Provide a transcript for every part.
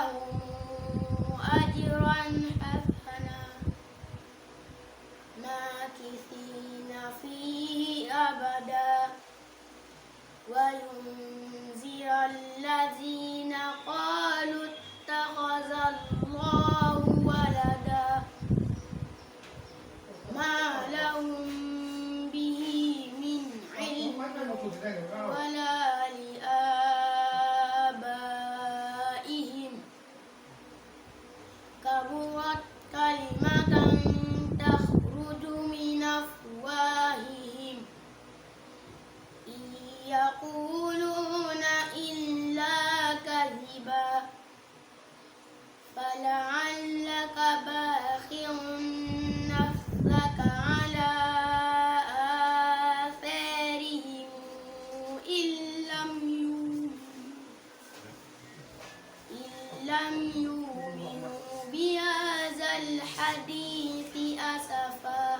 لهم أجرا حسنا ماكثين فيه أبدا وينذر الذين قالوا اتخذ الله ولدا ما لهم به من علم ولا لآبائهم كبرت كلمة تخرج من أفواههم إن يقولون إلا كذبا فلعلك باخع نفسك على آثارهم إن لم يؤمنوا بهذا الحديث أسفا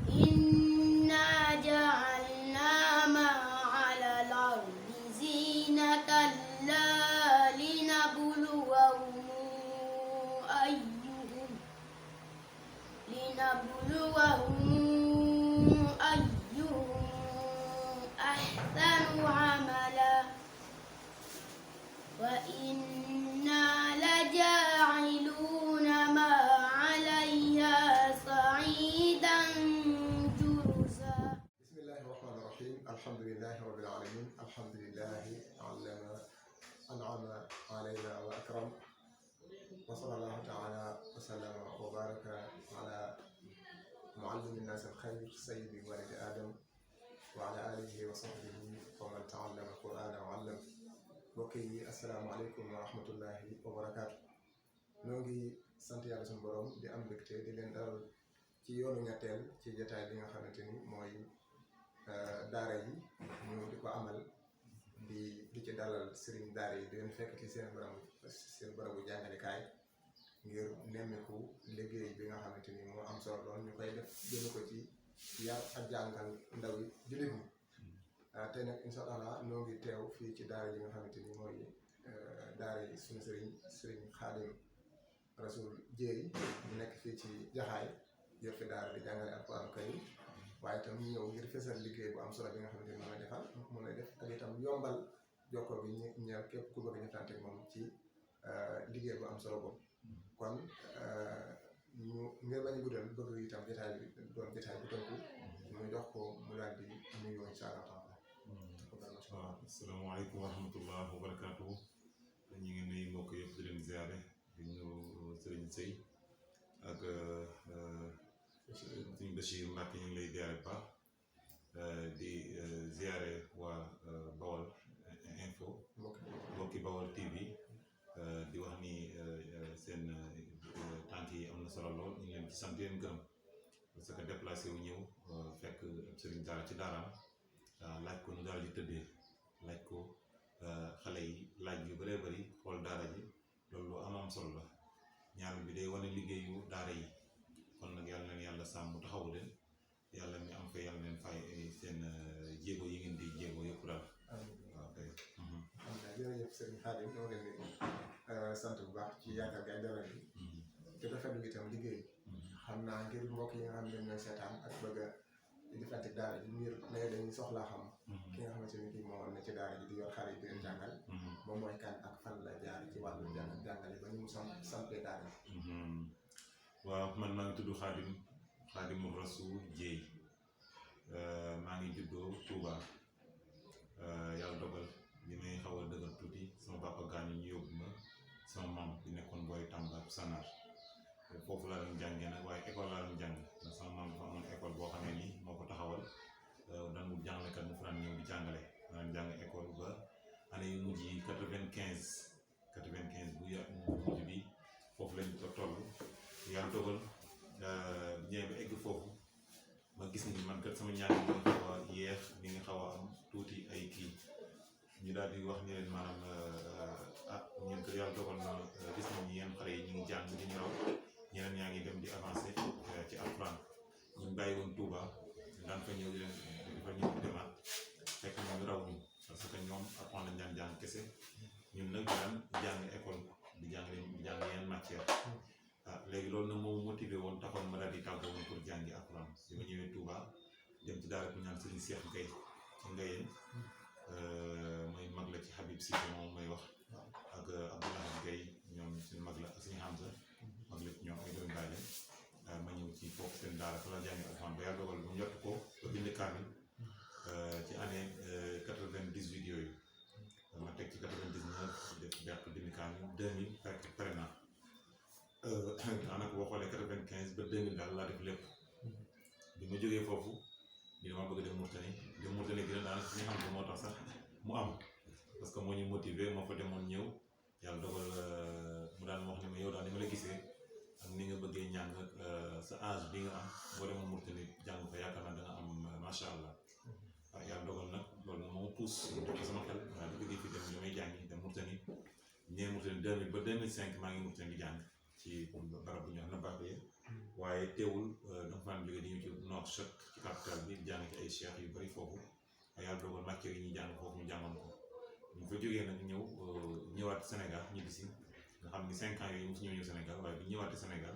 إنا جعلنا ما على الأرض زينة لها لنبلوهم أيهم أحسن عملا وإنا لجاعلون ما عليها صعيدا جرزا. بسم الله الرحمن الرحيم. الحمد لله رب العالمين. الحمد لله أنعم علينا وأكرم وصلى الله تعالى وسلم وبارك على معلم الناس الخير سيد ولد آدم وعلى آله وصحبه ومن تعلم القرآن وعلم. mbokk yi asalaamaaleykum wa rahmatullahi wa barakaatu. ñoo ngi sant yàlla suñu borom di am mbégte di leen dalal ci yoonu ñetteel ci jotaay bi nga xamante ni mooy daara yi ñu di ko amal di ci dalal sëriñ daara yi di leen fekk ci seen barabu jàngalekaay ngir nemmeeku liggéey bi nga xamante ni moo am solo lool ñu koy def jëme ko ci yar ak jàngal ndaw yi jullit ñi. tey nag incha allah noo ngi teew fii ci daara yi nga xamante ni mooy daara yi suñu sëriñ khadim-Rasoul DIEYE ñu nekk fii ci Jaxaay yor fi daara di jàngale Alquraan karim waaye itam ñu ñëw ngir fësal liggéey bu am solo bi nga xamante ni moom lay def ak itam yombal jokkoo bi ñeel képp ku bëgg a jëflante moom ci liggéey bu am solo boobu. kon ñu ngir bañ a guddal bëgg itam jotaay bi doon jotaay bu tënku ñu jox ko mu daal di nuyoo incha allah. waaw asalaamaaleykum wa rahmatullah wa barakaatu. ñu ngi nuyu mbokk yëpp di leen ziare di nuyu Sëriñ Sey ak suñu Bachir Mbacke ñu ngi lay ziare bu baax di ziare waa Bawal info mbokki Bawal TV di wax ni seen tànk yi am na solo lool ñu ngi leen ci sant leen gërëm parce que déplacé wu ñëw fekk sëriñ daara ci daaraam laaj ko nu daara ji tëddee laaj ko xale yi laaj yu bëree bëri xool daara ji loolu lu am solo la ñaar bi day wane liggéeyu daara yi kon nag yàlla leen yàlla sàmm taxawu leen yàlla mi am fa yàlla leen fay seen jéego yi ngeen di jéego yëpp daal. waaw kay. jërëjëf sëriñ Khadim ñoo leen di sant bu baax ci yaakaar gaay dalal bi te rafetlu itam liggéey xam naa ngir mbokk yi nga xam ne ñooy seetaan ak bëgg a jëflante daara ji ngir léegi dañuy soxlaa xam ki nga xamante ni kii moo ne ci daara ji di yor xale yi di leen jàngal moom mooy kan ak fan la jaar ci wàllu jàngale ba ñu mu sampee daara ji. waaw man maa ngi tudd khadim-Rasoul DIEYE maa ngi juddoo Touba yàlla dogal bi may xaw a dëgër tuuti sama papa gaañu ñu yóbbu ma sama maam bi nekkoon booy Tamba ak Sanar foofu laa doon jàngee nag waaye école laa doon jàng ndax sama maam dafa amoon école boo xamee ni moo ko taxawal daan wut jàngalekat mu fa daan ñëw di jàngale daan jàng école ba année yu mujj yi 95 bu mujj bi foofu lañ ko toll yàlla dogal ñëwee ba egg foofu ma gis ni man kat sama ñaari bi nga xaw a yeex bi nga xaw a am tuuti ay kii ñu daal di wax ni leen maanaam ñun ko yàlla dogal na gis nañ ni yenn xale yi ñu ngi jàng di ñu raw ñeneen ñaa ngi dem di avancé ci Alquraan ñu bàyyi woon Touba daan fa ñëw di leen dafa ñëw di demaat fekk ñu raw ñu parce que ñoom Alquraan lañ daan jàng kese ñun nag daan jàng école di jàng yeneen matière léegi loolu nag moom motivé woon taxoon ma daal di tàggoo woon pour jàngi Alquraan bi ma ñëwee Touba dem ci daara bu ñaan Serigne Cheikh Gueye ci Ngayeen mooy mag la ci Habib Cissé moom may wax ak Abdoulaye Gueye ñoom seen mag la ak suñu Hamza mag la ci ñoom ay doon bàyyi ma ñëw ci foofu seen daara fa la jàngi Alquraan ba yàlla dogal bu njott ko ba bind kaamil ci année 98 yooyu ma teg ci 99 def jàpp bind kaamil 2000 fekk pare naa daanaka boo xoolee 95 ba 2000 daal laa def lépp bi ma jógee foofu ni dama bëgg dem Mourtani gën a daanaka suñu xam moo tax sax mu am parce que moo ñu motivé moo fa demoon ñëw yàlla dogal mu daan wax ne ma yow daal ni ma la gisee ak ni nga bëggee ñàng sa âge bi nga am boo demoon Mourtani jàng fa yaakaar naa da nga am macha allah waaw yàlla dogal nag loolu moo pousse def ko sama xel waaye di bëggee fi dem li may jàngi dem Mourtani ñëwee Mourtani 2000 ba 2005 maa ngi Mourtani di jàng ci barab bu ñu wax na baax waaye teewul dama faan jógee di ñu ci Nouakchott ci capital bi di jàng ci ay cheikh yu bari foofu yàlla dogal matière yi ñuy jàng foofu ñu jàngoon ko ñu fa jógee nag ñëwaat Sénégal ñibbisi nga xam ni 5 ans yooyu mosu ñëw Sénégal waaye bi ñëwaatee Sénégal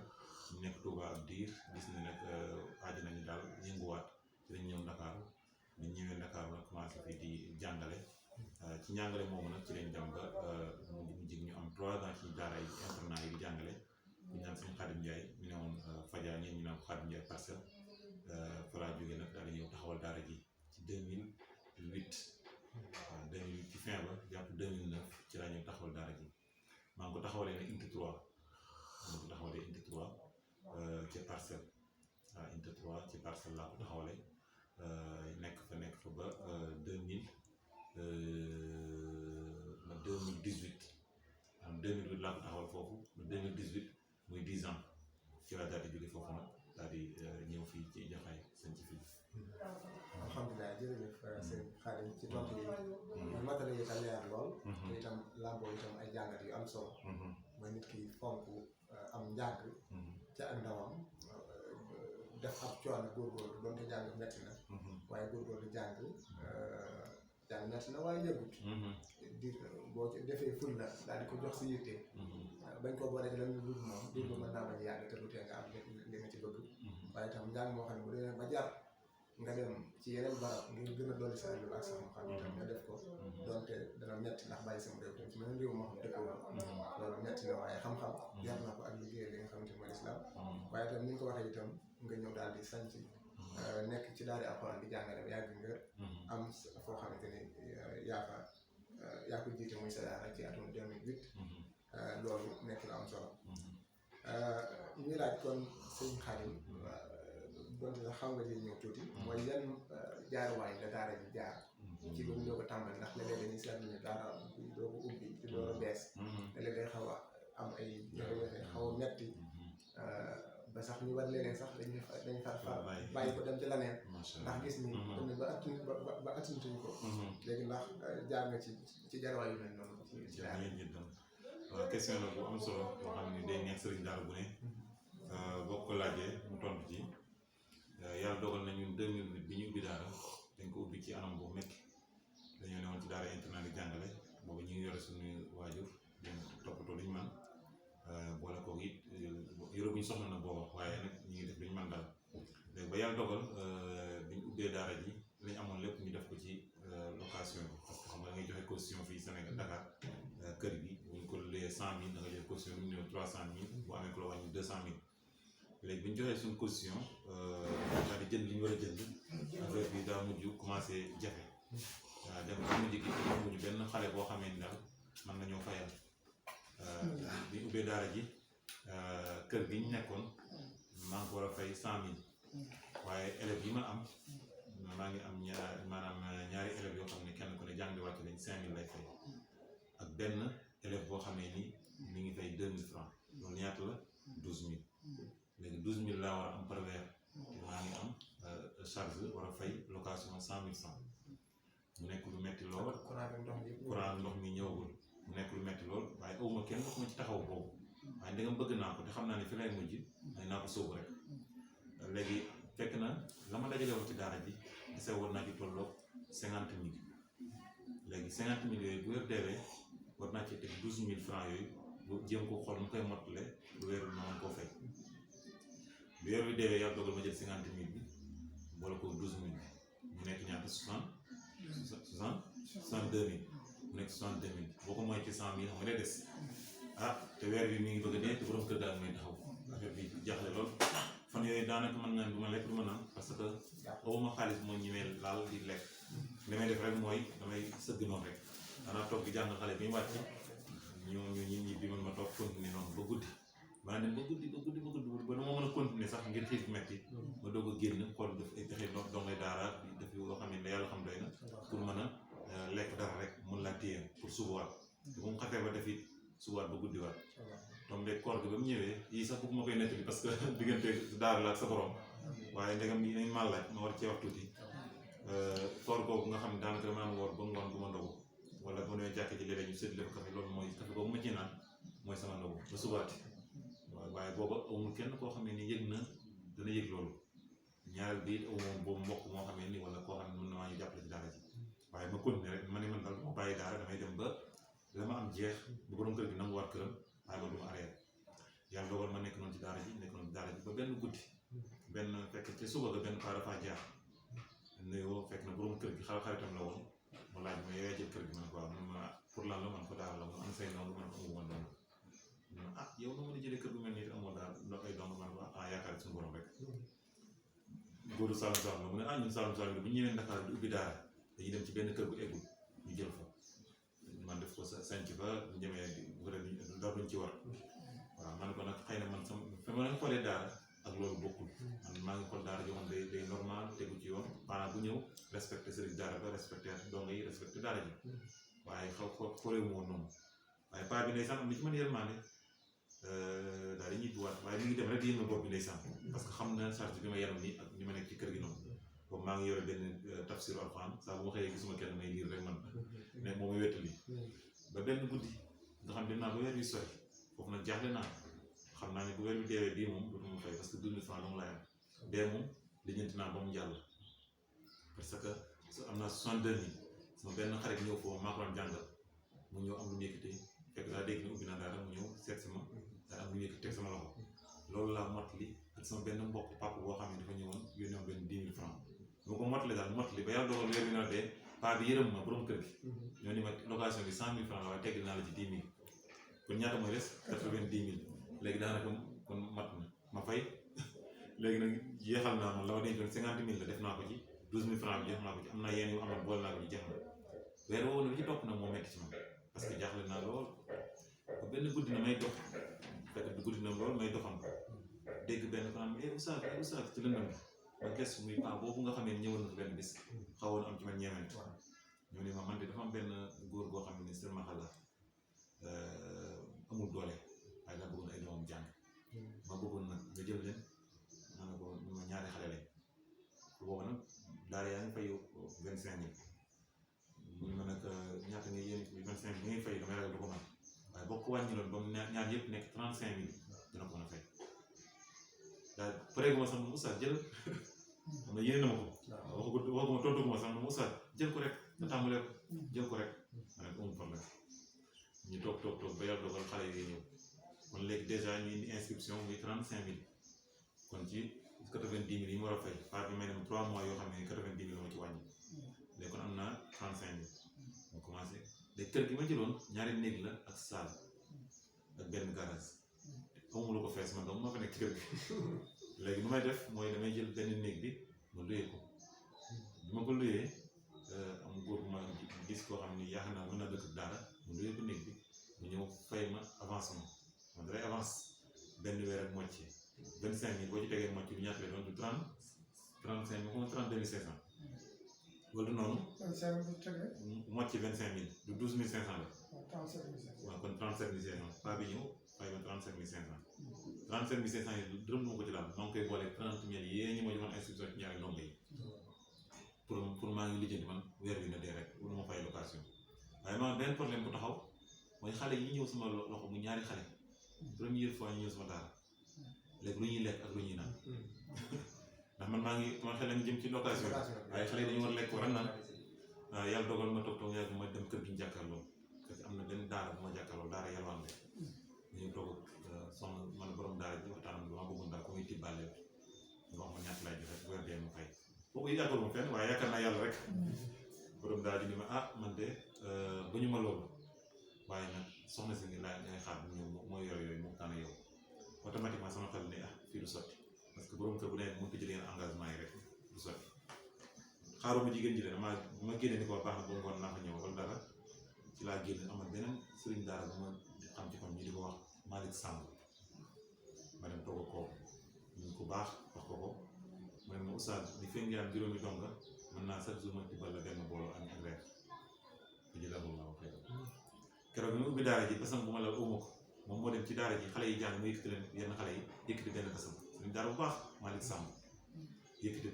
ñu nekk Touba ak diir gis ni nag aaj nañu daal yënguwaat ci lañ ñëw Dakar bi ñëwee Dakar nag commencé fii di jàngale ci njàngale moomu nag ci lañ dem ba mu jig ñu am 3 ans ci daara yi internat yi di jàngale ñu naan suñu Khadim Ndiaye ñu ne woon Fadia ñeen ñu naan Khadim Ndiaye Parcelles fa laa jógee nag daal di ñëw taxawal daara ji ci 2008 waaw 2008 ci fin ba jàpp 2009 ci laa ñëw taxawal daara ji maa ngi ko taxawalee nag unité 3 ci Parcelles waaw unité 3 ci Parcelles laa ko taxawalee nekk fa ba 2018 am 2008 laa ko taxawal foofu ba 2018 muy 10 ans ci laa daal di jóge foofu nag daal di ñëw fii ci Jaxaay seen ci fii. alhamdulilah jërëjëf sëñ Khadim ci tontu yi matale yi tam leer lool te itam làmboo itam ay jàngat yu am solo mooy nit ki fonk am njàng ca ak ndawam def ab coono góorgóorlu doonte jàng metti na waaye góorgóorlu jàng metti na waaye yëgut di boo ci defee ful la daal di ko jox si yitte bañ ko boole ci lan lu dul moom diir ba mën naa bañ yàgg te lu tee nga am li nga ci bëgg waaye itam njàng moo xam ne bu dee ba jar nga dem ci yeneen barab ngir gën a dolli sa àll ak sa xam-xam itam nga def ko donte dana metti ndax bàyyi sama réew tam ci meneen réew moo xam dëkk loolu metti na waaye xam-xam jar na ko ak liggéey li nga xamante ni mooy islam waaye itam ni nga ko waxee itam nga ñëw daal di sanc nekk ci daara Alquraan di jàngale yàgg nga am foo xamante ni yaa ko jiite muy sa daara ci atum 2008 loolu nekk lu am solo ñuy laaj kon sëñ Khadim donte sax xam nga di ñëw tuuti mooy yan jaaruwaay la daara ji jaar ci ba mu doo ko tàmbali ndax léeg-léeg dañuy seetlu ne daara doo ko ubbi ci door a bees léeg-léeg day xaw a am ay jafe-jafe xaw a metti ba sax ñu war léeg-léeg sax dañu far bàyyi ko dem ci laneen ndax gis ni dem ba attuntuñu ko léegi ndax jaar nga ci jaaruwaay yu mel noonu ci daara waaw question la bu am solo boo xam ne day neex sëriñ daara bu ne boo ko laajee mu tontu ci yàlla dogal na ñun 2008 bi ñu ubbi daara dañ ko ubbi ci anam bu métti dañoo newoon ci daara internat di jàngale boobu ñu ngi yore suñu waajur di toppatoo lu ñu mën boole koog it yore bu ñu soxla na booba waaye nag ñu ngi def lu ñu mën daal léegi ba yàlla dogal bi ñu ubbee daara ji li ñu amoon lépp ñu def ko ci location bi parce que xam nga da ngay joxe caution fii Sénégal Dakar kër gi bu ñu ko lee 100 000 da nga jël caution bi ñu ñëw 300 000 bu amee ko la wàññi 200 000 léegi bi ñu joxee suñu caution daal di jënd li ñu war a jënd affaire bi daa mujj commencé jafe waaw dem ba mujj gi amuñu benn xale boo xamee ni daal mën nañoo fayal bi ñu ubbee daara ji kër gi ñu nekkoon maa ngi ko war a fay 100 000 waaye élèves yi ma am maa ngi am ñaari élèves yoo xam ne kenn ku ne jàng di wàcc lañ 5000 lay fay ak benn élève boo xamee ni mi ngi fay 2000 francs loolu ñaata la 12000 léegi 12000 laa war a am par weer maa ngi am charge war a fay location 100 000 francs mu nekk lu metti lool courant ndox mi ñëwagul mu nekk lu metti lool waaye awuma kenn ku ma ci taxaw boobu waaye ndegam bëgg naa ko te xam naa ne fi lay mujj may naa ko sóobu rek léegi fekk na la ma dajale woon ci daara ji dese woon naa ci tolloog 50 000 léegi 50 000 yooyu bu weer deewee war naa ci teg 12000 francs yooyu bu jéem ko xool mu koy mottale bu weer bi ma mën koo fay bu weer bi deewee yàlla dogal ma jël 50000 bi boole ko 12000 bi mu nekk ñaata 62000 mu nekk 62000 boo ko mooy ci 100000 xam nga day des te weer bi mi ngi bëgg a dee te borom kër daal may taxaw affaire bi jaaxle lool fan yooyu daanaka mën naa du ma lekk du ma naan parce que awuma xaalis moo ñemee laal di lekk li may def rek mooy damay sëgg noonu rek danaa toog di jàng xale bi ñu wàcc ñu bi man ma toog continuer noonu ba guddi maa dem ba guddi ba dama mën a continuer sax ngir xiif metti ma doog a génn xool def ay pexe dongay daara def yoo xam ne yàlla xam doy na pour mën a lekk dara rek mun laa téye pour subawaat te bu mu xafee ba def it subawaat ba guddi waat tombe koor gi ba mu ñëwee yii sax bëgg ma koy nettali parce que diggante daara la ak sa borom waaye ndegam yi nañ maa laaj ma war cee wax tuuti koor googu nga xam ne daanaka maa ngi woor ba ngoon du ma ndogu wala bu nee jàkk ji léeg-léeg ñu séddale ko café loolu mooy café boobu ma ci naan mooy sama ndogu ba subaati waaye booba amul kenn koo xam ne ni yëg na dana yëg loolu ñaareel bi it amoon boobu mbokk moo xam ne ni wala koo xam ne mën na maa ñu jàppale ci daara ji waaye ma continuer rek ma ne man daal ma bàyyi daara damay dem ba la ma am jeex bu borom kër gi nanguwaat këram waaye ma du ma arrêté yàlla dogal ma nekk noonu ci daara ji ba benn guddi benn fekk ci suba ga benn paa dafa jaar nuyoo fekk na borom kër gi xaritam la woon mu laaj ma yow jël kër gi man quoi man ma pour lan la man ko daara la man am say noonu man amu woon noonu yow na mën a jëlee kër gu mel nii amoo daal ndox ay dong man ko yaakaar suñu borom rek góoru Saloum Saloum la mu ne ñun Saloum Saloum bu ñu ñëwee Dakar di ubbi daara dañuy dem ci benn kër gu eggul ñu jël fa man def ko sanc fa ñu demee ndax duñ ci war waaw man ko nag xëy na man sama fi ma leen xoolee daara ak loolu bokkul man maa ngi xool daara joo xam day normal tegu ci yoon maanaam bu ñëw respecté sëriñ daara ba respecté donga yi respecté daara ji waaye xoolee wu woon noonu waaye paa bi ndeysaan am na ci man yërmande daal di ñibbiwaat waaye mi ngi dem rek di yëngal bopp bi ndeysaan parce que xam na charge bi ma yaram nii ak ni ma nekk ci kër gi noonu boobu maa ngi yore benn tafsiru Alquraan saa bu ma xëyee gisuma kenn may liir rek man ne moo may wettali ba benn guddi nga xam dem naa ba weer wi sori foofu nag jaaxle naa xam naa ne bu weer bi deewee bii moom dootuma fay parce que 2000 francs dong laa am dee moom lijjanti naa ba mu jàll parce que am naa 62000 sama benn xarit ñëw foofu maa ko doon jàngal mu ñëw am lu mu yëkkati fekk daa dégg ne ubbi naa daara mu ñëw seet si ma daa am lu mu yëkkati teg sama loxo loolu laa mottali ak sama benn mbokk papa boo xam ne dafa ñëwoon yónnee benn 10 000 francs bu ko mottali daal mottali ba yàlla dogal weer bi na dee paa bi yërëm ma borom kër gi ñoo ni ma location bi 100 000 francs la waaye tegg naa la ci 10 000 kon ñaata mooy des 90 000 léegi daanaka kon mat na ma fay léegi nag jeexal naa man la ma dencoon 50 000 la def naa ko ci 12 000 francs bi jeex naa ko ci am naa yenn yu amoon boole naa ko ci jeex na weer woowu la ci topp nag moo metti ci man parce que jaaxle naa lool ba benn guddi na may dox fekk guddi na lool may doxam dégg benn ko naan oustaz ci lëndëm ba gëstu muy paa boobu nga xam ne ñëwoon na benn bis xawoon am ci man ñeement ñoo ne ma man de dafa am benn góor goo xam ne seen maxal la amul doole waaye daa bëggoon ay doomam jàng ma bëggoon nag nga jël leen ma ne ko ma ñaari xale lañ boobu nag daara yaa ngi fay 25000 mu ma nag ñaata nga yéen 25000 bi ngay fay damay ragal du ko mën waaye boo ko wàññiloon ba mu ñaar yëpp nekk 35000 dina ko mën a fay daal pare gu ma sax mu oustaz jël xam nga yéene na ma ko waxuma tontu gu ma sax mu oustaz jël ko rek nga tàmbalee ko jël ko rek ma ne ko amul problème ñu toog ba yàlla dogal xale yi ñëw kon léegi dèjà ñu indi inscription muy 35000 kon ci 90000 yi mu war a fay par bi may dem 3 mois yoo xam ne 90000 la ma ci wàññi léegi kon am naa 35000 mu commencé léegi kër gi ma jëloon ñaari néeg la ak salle ak benn garage amul ko fees man donc ma fa nekk kër gi léegi nu may def mooy damay jël benn néeg bi ma luyee ko bi ma ko luyee am góor bu ma gis koo xam ni yaakaar naa mën naa dëkk daara mu luyee ko néeg bi mu ñëw fay ma avancement man day avance benn weer ak moitié 25000 boo ci tegee moitié bi ñaata lay doon du 35 comme 32500 wala noonu. moitié 25000 du 12500 la. waaw kon 37500 paa bi ñëw fay ma 37500. 37500 yi dërëm moo ko ci daal maa ngi koy boole 30000 yéen ñi ma joxoon inscription ci ñaari ndongo yi pour maa ngi lijjanti man weer bi na dee rek pour ma fay location waaye maa benn problème bu taxaw mooy xale yi ñëw sama loxo mu ñaari xale première fois ñu ñëw sama daara léegi lu ñuy lekk ak lu ñuy naan ndax man maa ngi sama xel a ngi jëm ci location waaye xale yi dañu war lekk war a naan yàlla dogal ma toog yàgg ma dem kër gi ñu jàkkaarloo parce que am na benn daara bu ma jàkkaarloo daara yalwaan de ñu toog soxna man borom daara ji waxtaan bi ma bëggoon daal ku muy tibbale nga wax ma ñaata lay joxe weer dee mu fay boobu yaakaar ma fenn waaye yaakaar naa yàlla rek borom daara ji ni ma man de bu ñu ma loolu waaye nag soxna si ngi laaj ngay xaar bu ñëw mooy yooyu mu tànn yow automatiquement sama xel ne fii du sotti parce que borom kër bu nekk mën ko jël yenn engagement yi rek du sotti xaaruma jigéen ji de ma génne ni ko baax na ba ngoon naa fa ñëw wala dara ci laa génn amal beneen sëriñ daara bu ma xam ci kon ñi di ko wax Malick Samb ma dem toog ko ñu ko baax wax ko mu ne ma oustaz di fekk nga am juróomi donga mën naa chaque jour ma tibbal la benn boolu añ ak reer ko jëlal moom laa waxee keroog bi ma ubbi daara ji basam bu ma la uma ko moom moo dem ci daara ji xale yi jàng mu yëkkati leen yenn xale yi yëkkati benn basam sëriñ daara bu baax Malick Samb yëkkati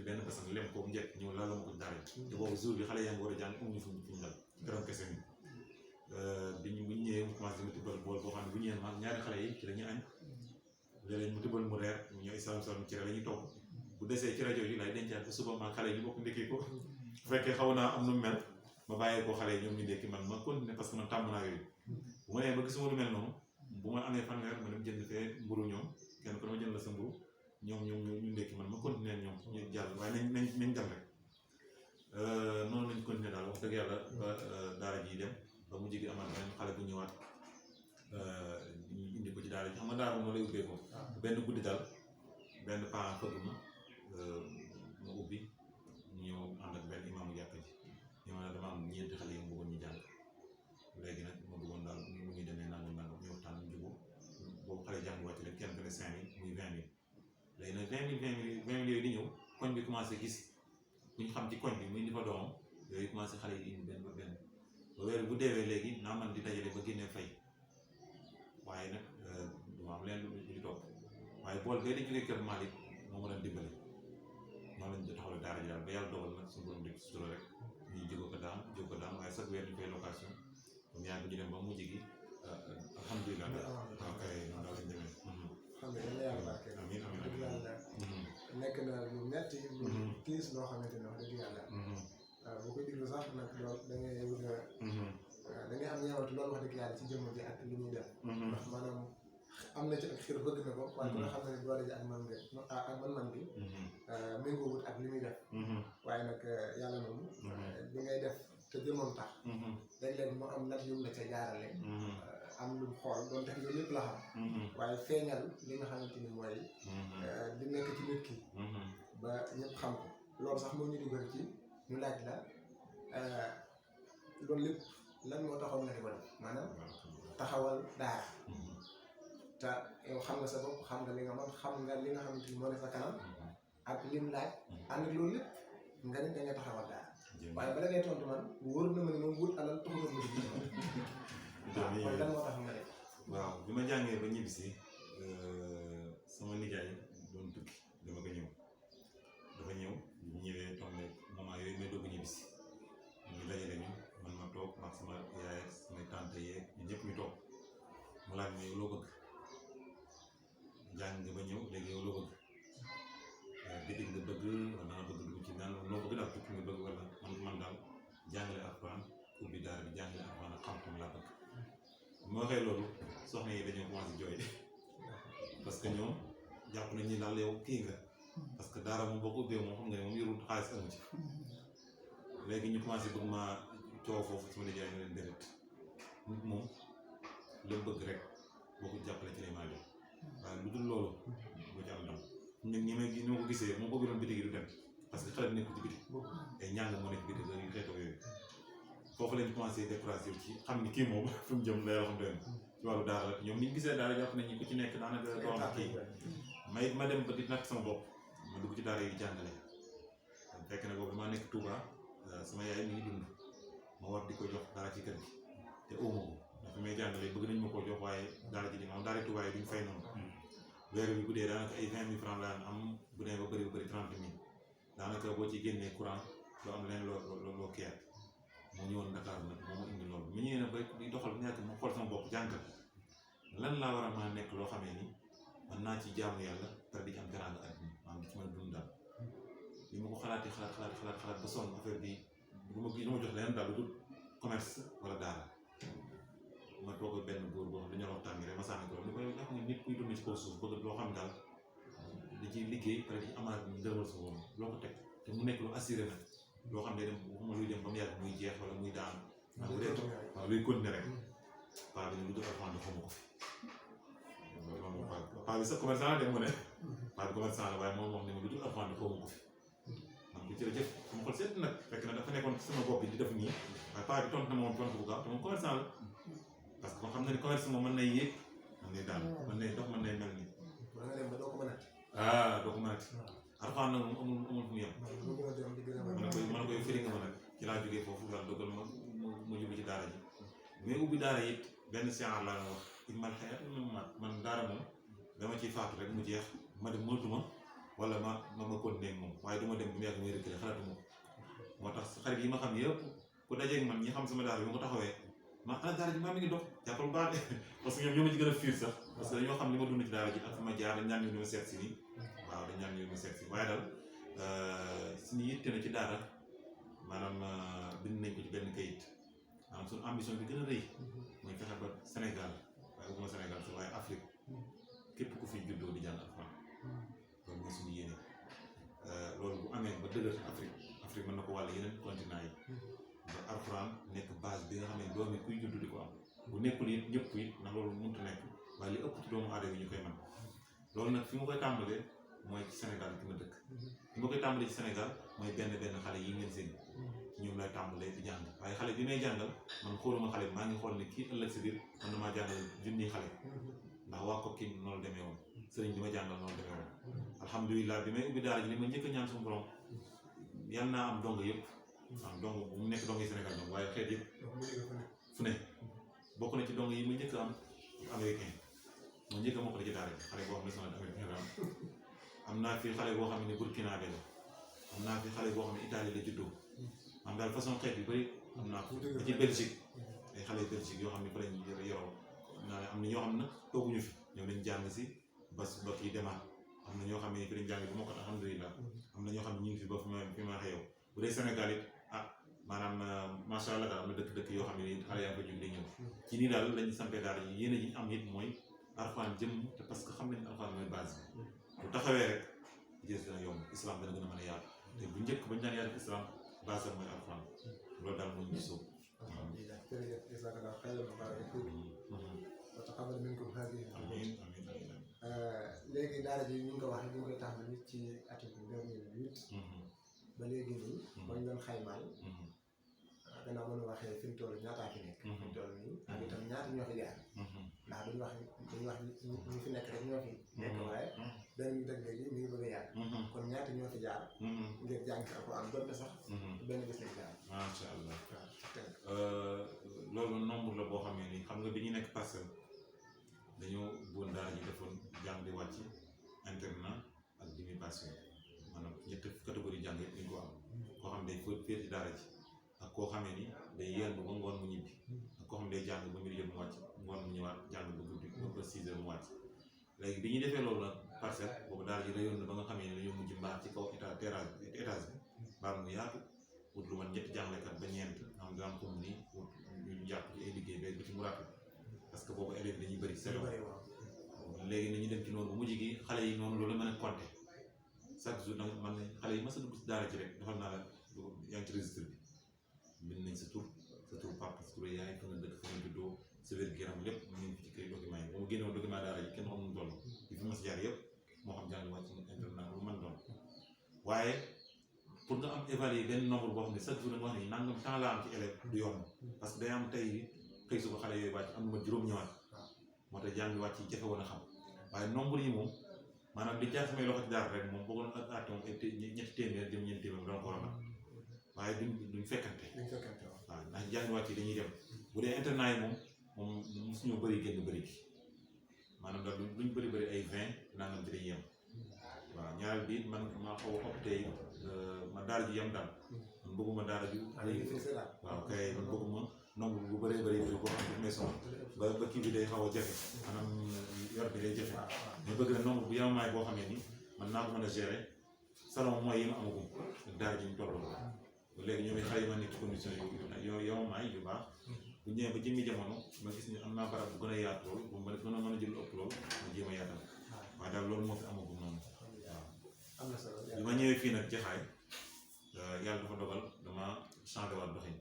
benn basam lem ko mu njëkk ñëw laal ma ko daara ji te boobu jour bi xale yaa ngi war a jàng amuñu fu ñu dal keroog kese ni bu ñu ñëwee mu commencé mu tibbal bool boo xam ne bu ñëwee ma ñaari xale yi ci la ñuy añ léeg-léeg mu tibbal mu reer ñu ñëw salaam ci la ñuy toog bu desee ci rajo yi lay dencaat ba suba ma xale yi ñu bokk ndekki ko bu fekkee xaw naa am nu mu mel ma bàyyee ko xale yi ñoom ñu ndekki man ma continuer parce que man tàmm naa yooyu bu ma nee ba gisuma lu mel noonu bu ma amee fanweer ma dem jënd fee mburu ñoom kenn ko dama jënd la sa mburu ñoom ñu ndekki man ma continuer ñoom ñu jàll waaye nañ dem rek noonu lañ continuer daal wax dëgg yàlla ba daara ji dem ba mu jigi amaat benn xale bu ñëwaat ñu indi ko ci daara ji xam nga daara moo lay ubbee ko benn guddi daal benn parent fëgg ma ubbi ñu ñëw ànd ak benn imaamu jàkka ji ñu ma dama am ñeenti xale yi mu bëggoon ñu jàng léegi nag ma bëggoon daal mu ngi demee nangam ñu waxtaan ñu jubóo boobu xale jàng wàcc leen kenn ku ne 5 000 muy 20 000 léegi nag 20 000 yooyu di ñëw koñ bi commencé gis ku ñu xam ci koñ bi muy indi fa doomam yooyu commencé xale yi indi benn ba benn ba weer bu deewee léegi naa man di dajale ba génnee fay waaye nag du ma am leen lu di topp waaye bool bee di jógee kër Malick moo ma doon dimbali noonu lañ taxawal daara ji daal ba yàlla dogal nag suñu borom def sutura rek ñuy jóg ko daan waaye chaque weer ñu fay location comme yaa ngi ñu dem ba mujj gi alhamdulilah waaw kay noonu daal lañ demee xam nga yàlla yàlla barke amiin dëgg yàlla nekk na lu metti lu tiis loo xamante ne wax dëgg yàlla bu ko déglu sax nag loolu da ngay wut da ngay am ñeewante loolu wax dëgg yàlla ci jëmm ji ak li ñuy def ndax maanaam am na ci ak xir bëgg na ko waaye ku nga xam ne doole ji ak man bi méngoo wut ak li muy def waaye nag yàlla moom bi ngay def te jëmoon tax léeg-léeg mu am nag yum la ca jaarale am lu xool doon tax loolu lépp la xam waaye feeñal li nga xamante ni mooy di nekk ci nit ki ba ñëpp xam ko loolu sax moo ñu dugal ci ñu laaj la loolu lépp lan moo taxoon nga di ko def maanaam taxawal daara te yow xam nga sa bopp xam nga li nga mën xam nga li nga xamante ni moo ne sa kanam ak lim laaj ànd ak loolu lépp nga ne da nga taxawal daara waaye bala ngay tontu man wóor na ma ne moom wut alal taxul ma di waaw kon lan moo tax nga def waaw bi ma jàngee ba ñibbisi sama nijaay doon tukki dafa ñëw bu ñëwee tombé moment yooyu may doog a ñibbisi ñu dajale ñu man ma toog ak sama yaay ak samay tante yeeg ñu ñëpp ñu toog mu laaj ma yow loo bëgg jàng nga ba ñëw léegi yow loo bëgg bitig nga bëgg wala nga bëgg dugg ci naan loo bëgg daal tukki nga bëgg wala man daal jàngale Alquraan ubbi daara bi jàngale Alquraan ak xam-xam laa bëgg bu ma waxee loolu soxna yi dañoo commencé jooy parce que ñoom jàpp nañ ni daal yow kii nga parce que daara moom boo ko ubbee moom xam nga ne moom yorul xaalis amu ci léegi ñu commencé bëgg ma coow foofu sama nijaay ñu leen déret nit moom la bëgg rek boo ko jàppale ci lay maa jox waaye lu dul loolu boo ci am ndam ñun ñi ma ko gisee moo bëgg doon bitig yi du dem parce que xale bi nekk ci bitig ay ñàng moo nekk bitig yu xeetoo yooyu foofu lañ commencé découragé ci xam ni kii moom fi mu jëm lay xam doon ci wàllu daara la ñoom ni ñu gisee daara jàpp nañ ñi ku ci nekk daanaka doo am kii ma dem ba di natt sama bopp ma dugg ci daara yi jàngale fekk na boobu damaa nekk Touba sama yaay mi ngi dund ma war di ko jox dara ci kër gi te óoma ko ndax fi may jàngale bëgg nañ ma koo jox waaye daara ji di ma am daara Touba yi duñ fay noonu weer bi bu dee daanaka ay 20 000 francs laa am bu dee ba bëri 30 000 daanaka boo ci génnee courant doo am leen loo kiyaat moo ñëwoon Dakar nag moo ma indi loolu mu ñëwee nag ba di doxal ñaata ma xool sama bopp jàngal lan laa war a mën a nekk loo xamee ni mën naa ci jaamu yàlla te di ci am teraanga àddina maanaam di ci mën a dund daal li ma ko xalaat ba sonn affaire bi du ma jox leneen daal lu dul commerce wala daara ma toog ak benn góor boo xam ne dañoo waxtaan rek ma sànni ko lu koy wax nga nit kuy dund ci kaw suuf bëgg loo xam daal da ciy liggéey pare di amaat ngërëmal sa borom loo ko teg te mu nekk lu assuré nag loo xam ne dem waxuma luy dem ba mu yàgg muy jeex wala muy daan ndax bu dee waaw luy continuer rek paa bi ne lu dul alxuraan di xamu ko fi loolu paa bi sax commerçant la dem mu ne paa bi commerçant la waaye moom wax ne ma lu dul alxuraan di xamu ko fi man ko jërëjëf sama xol seet nag fekk na dafa nekkoon ci sama bopp bi di def nii waaye paa bi tontu na moom tontu bu gaaw te moom commerçant la parce que xam na ni commerce moom mën nay yéeg mën nay daan mën nay dox mën nay mel nii doo ko mën a alxuraan nag moom amul fu mu yem mën a koy firi nga ma nag ci laa jógee foofu daal dogal ma jublu ci daara ji mais ubbi daara it benn séance laa wax immal xayat man daara moom dama ciy faatu rek mu jeex ma dem mënatuma wala ma continuer moom waaye du ma dem bu mu yàgg may reculer xalaatuma ko moo tax xarit yi ma xam yëpp ku dajeeg man ñi xam sama daara bi ma ko taxawee ma ana daara ji maa mi ngi dox jàppal baax de parce que ñoom ñoo ma ci gën a fiir sax parce que dañoo xam li ma dund ci daara ji ak fi ma jaar dañ ñaan ñu ma seet si nii waaw dañ ñaan ñu ma seet si waaye daal suñu yitte na ci daara maanaam bind nañ ko ci benn kayit maanaam suñu ambition bi gën a rëy mooy fexe ba Sénégal waaye waxuma Sénégal sax waaye Afrique képp ku fi juddoo di jàng alxuraan loolu mooy suñu yéene loolu bu amee ba dëgër Afrique mën na ko wàll yeneen continent yi ba alxuraan nekk base bi nga xam ne doomi kuy juddu di ko am bu nekkul it ñëpp it ndax loolu mënut a nekk waaye li ëpp ci doomu aadama yi ñu koy mën loolu nag fi ma koy tàmbalee mooy ci Sénégal fi ma dëkk fi ma koy tàmbalee ci Sénégal mooy benn xale yi ngeen seen ci ñoom lay tàmbalee di jàng waaye xale bi may jàngal man xooluma xale bi maa ngi xool ne kii ëllëg si biir man damaa jàngal junniy xale ndax waa Kokki noonu demee woon sëriñ bi ma jàngal noonu demee woon alhamdulilah bi may ubbi daara ji li ma njëkk a ñaan suñu borom yal naa am dong yëpp am dong bu mu nekk dong yi Sénégal dong waaye xeet yëpp fu ne bokk na ci dong yi ma njëkk am américain ma njëkk a mokkale ci daara ji xale boo xam ne sama américain la am naa fi xale boo xam ne Burkina Faso am naa fi xale boo xam ne Italie la juddoo am daal façon xeet yu bëri am naa ko ci Belgique ay xale Belgique yoo xam ne fa lañ yoroo naa ne am na ñoo xam ne tooguñu fi ñoom lañ jàng si ba kii demaat am na ñoo xam ne fi lañ jàng bi moo ko alhamdulilah am na ñoo xam ne ñu ngi fi ba fi ma xew bu dee Sénégal it maanaam macha allah daal am na dëkk yoo xam ne nii xale yaa ngi ko jóg di ñëw ci nii daal lañu sampee daara yi yéen a ji am it mooy alxuraan jëm te parce que xam nañ alxuraan mooy base bi bu taxawee rek jës dina yomb islam dana gën a mën a yaatu te bu njëkk bañ daan yaatu islam base am mooy alxuraan loolu daal moo ñu sóob alhamdulilah jërëjëf jazakallah xayran wa taqabbal minkum haadihi amiin léegi daara ji ñu ngi ko waxee ñu ngi koy tàmbali ci atum 2008 ba léegi nii moo ñu doon xaymaal gannaaw mën a waxee fi mu toll ñaataa fi nekk fi mu toll nii ak itam ñaata ñoo fi jaar ndax duñu wax ñu fi nekk rek ñoo fi nekk waaye benn dëgg léegi mi ngi bëgg a yàgg kon ñaata ñoo fi jaar ngir jàng alxuraan doonte sax benn bis lañ jaar macha allah loolu nombre la boo xamee ni xam nga bi ñu nekk Parcelles dañoo bon daara ji defoon jàng di wàcc internat ak demi-passion maanaam ñetti catégorie jàng yëpp ñu ko am koo xam ne day féer ci daara ji ak koo xamee ni day yendu ba ngoon mu ñibbi ak koo xam ne day jàng ba mbir yëpp mu wàcc ngoon mu ñëwaat jàng ba guddi ba 6 heures mu wàcc léegi bi ñu defee loolu nag Parcelles boobu daara ji rayoon na ba nga xamee ni dañoo mujj mbaar ci kaw étage bi mbaar mu yaatu wut lu man ñetti jàngalekat ba ñeent am dina am comme ni wut ñu jàpp ci ay liggéey ba ci mu ràpp parce que boobu élèves dañuy bëri selo léegi nañu dem ci noonu bu mujj gi xale yi noonu loolu mën a compter chaque jour nag man xale yi mas a dugg si daara ji rek defal naa la yaa ngi ci registre bi bind nañ sa tur papa sa tur yaay fa nga dëkk fa nga juddoo sa wér-gu-yaram lépp mu ngi ci kay document yi ba mu génnewoon document daara ji kenn xamul mu toll yi fi mas jaar yëpp moo xam jàng wàcc internat lu mën doon waaye pour nga am évaluer benn nombre boo xam ne chaque jour nga wax ni nangam temps la am ci élève du yomb parce que day am tey xëy suba xale yooyu wàcc am na ma juróom ñëwaat moo tax jàng wàcc yi jafe woon a xam waaye nombre yi moom maanaam di jaar samay loxo ci daara rek moom bëggoon ak atte moom ñetti téeméer jëm ñeenti téeméer doon ko war a mat waaye duñ fekkante waaw ndax jàng wàcc yi dañuy dem bu dee internat yi moom mosuñoo bëri génn bëri gi maanaam daal luñ bëri ay 20 nangam ci dañuy yem waaw ñaareel bi man maa xaw a opté ma daara ji yem daal man bëgguma daara ju waaw kay man bëgguma nombre bu bëree bëri boo xam ne may sonal ba kii bi day xaw a jafe maanaam yor bi day jafe mais bëgg na nombre bu yemamaay boo xamee ni man naa ko mën a gérer salon mooy yi ma amagum ak daara ji ñu tolloo léegi ñoom it xale yi ma nekk ci condition yu yemamaay yu baax bu bu ñëwee ba jëmmi jamono ma gis ni am naa barab bu gën a yaatu lool bu ma gën a mën a jël ëpp lool ma jéem a yaatal waaye daal loolu moo fi amagum noonu waaw. am na solo bi ma ñëwee fii nag Jaxaay yàlla dafa dogal dama changé waat doxin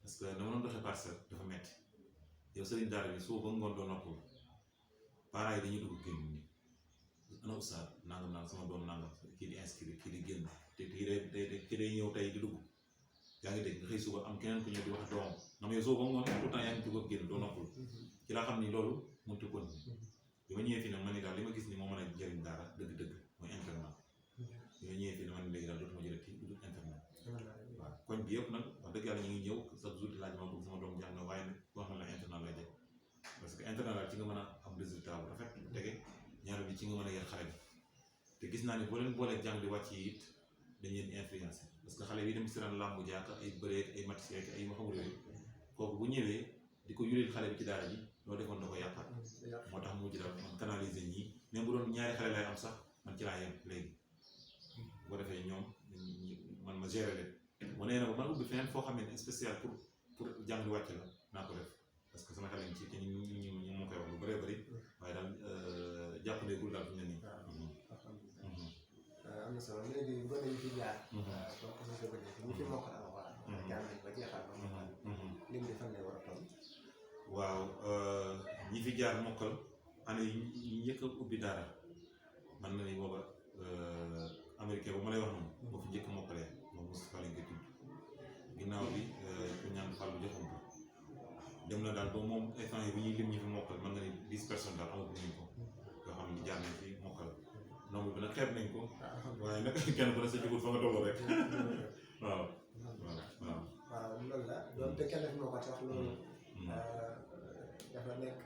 parce que dama doon doxee parcelle dafa metti yow sëriñ daara bi suba ba ngoon doo noppul parents yi dañuy dugg génn ni ana oustaz nangam nangam sama doom nangam kii di inscrire kii di génn te kii day ñëw tey di dugg yaa ngi dégg nga xëy suba am keneen ku ñëw di wax doomam nga ma yow suba ba ngoon tout le temps yaa ngi dugg ak génn doo noppul ci laa xam ni loolu mënut a continuer bi ma ñëwee fii nag ma ne daal li ma gis ni moo mën a jëriñ daara dëgg-dëgg mooy internat bi ma ñëwee fii nag ma ne léegi daal dootuma jëlee kii du internat waaw koñ bi yëpp nag wax dëgg yàlla ñu ngi ñëw chaque jour di laaj ma bëgg sama doom jàng na waaye nag wax na la internat lay def parce que internat daal ci nga mën a am résultat bu rafet bu tege ñaar bi ci nga mën a yar xale bi te gis naa ne boo leen boolee jàng di wàcc yi it dañ leen influencé parce que xale bi dem si ren làmbu jaak ay bëreek ay match ay ma xamul yooyu kooku bu ñëwee di ko yulil xale bi ci daara ji loo defoon da ko yàqal moo tax mujj daal man canaliser ñii même bu doon ñaari xale lay am sax man ci laa yem léegi boo defee ñoom man ma gérer leen mu nee na ba man ubbi feneen foo xam ne spécial pour jàng di wàcc la naa ko def parce que sama xale ci te ñu moo koy wax lu bëree bëri waaye daal jàpp ne gul daal fi mu ne nii. am na solo léegi gone yi fi jaar. donc su ko defee ñu fi mokkal alxuraan. jàng nañ ba jeexal ba mokkal. lim bi fan lay war a toll. waaw ñi fi jaar mokkal année yi njëkk a ubbi daara man na ni booba américain bu ma lay wax noonu. moo fi njëkk a mokkalee moom Moustapha lañ koy tudd ginnaaw bi ku ñaan Fallou joxoon ko dem na daal ba moom instant yi bu ñuy lim ñi fi mokkal mën nga ni 10 personnes daal amaguñ ko yoo xam ne jaar nañ fi mokkal nombre bi nag xeeb nañ ko waaye nag kenn ku ne sa jugul fa nga toll rek waaw. waaw loolu la doonte kenn fi moo ko wax loolu dafa nekk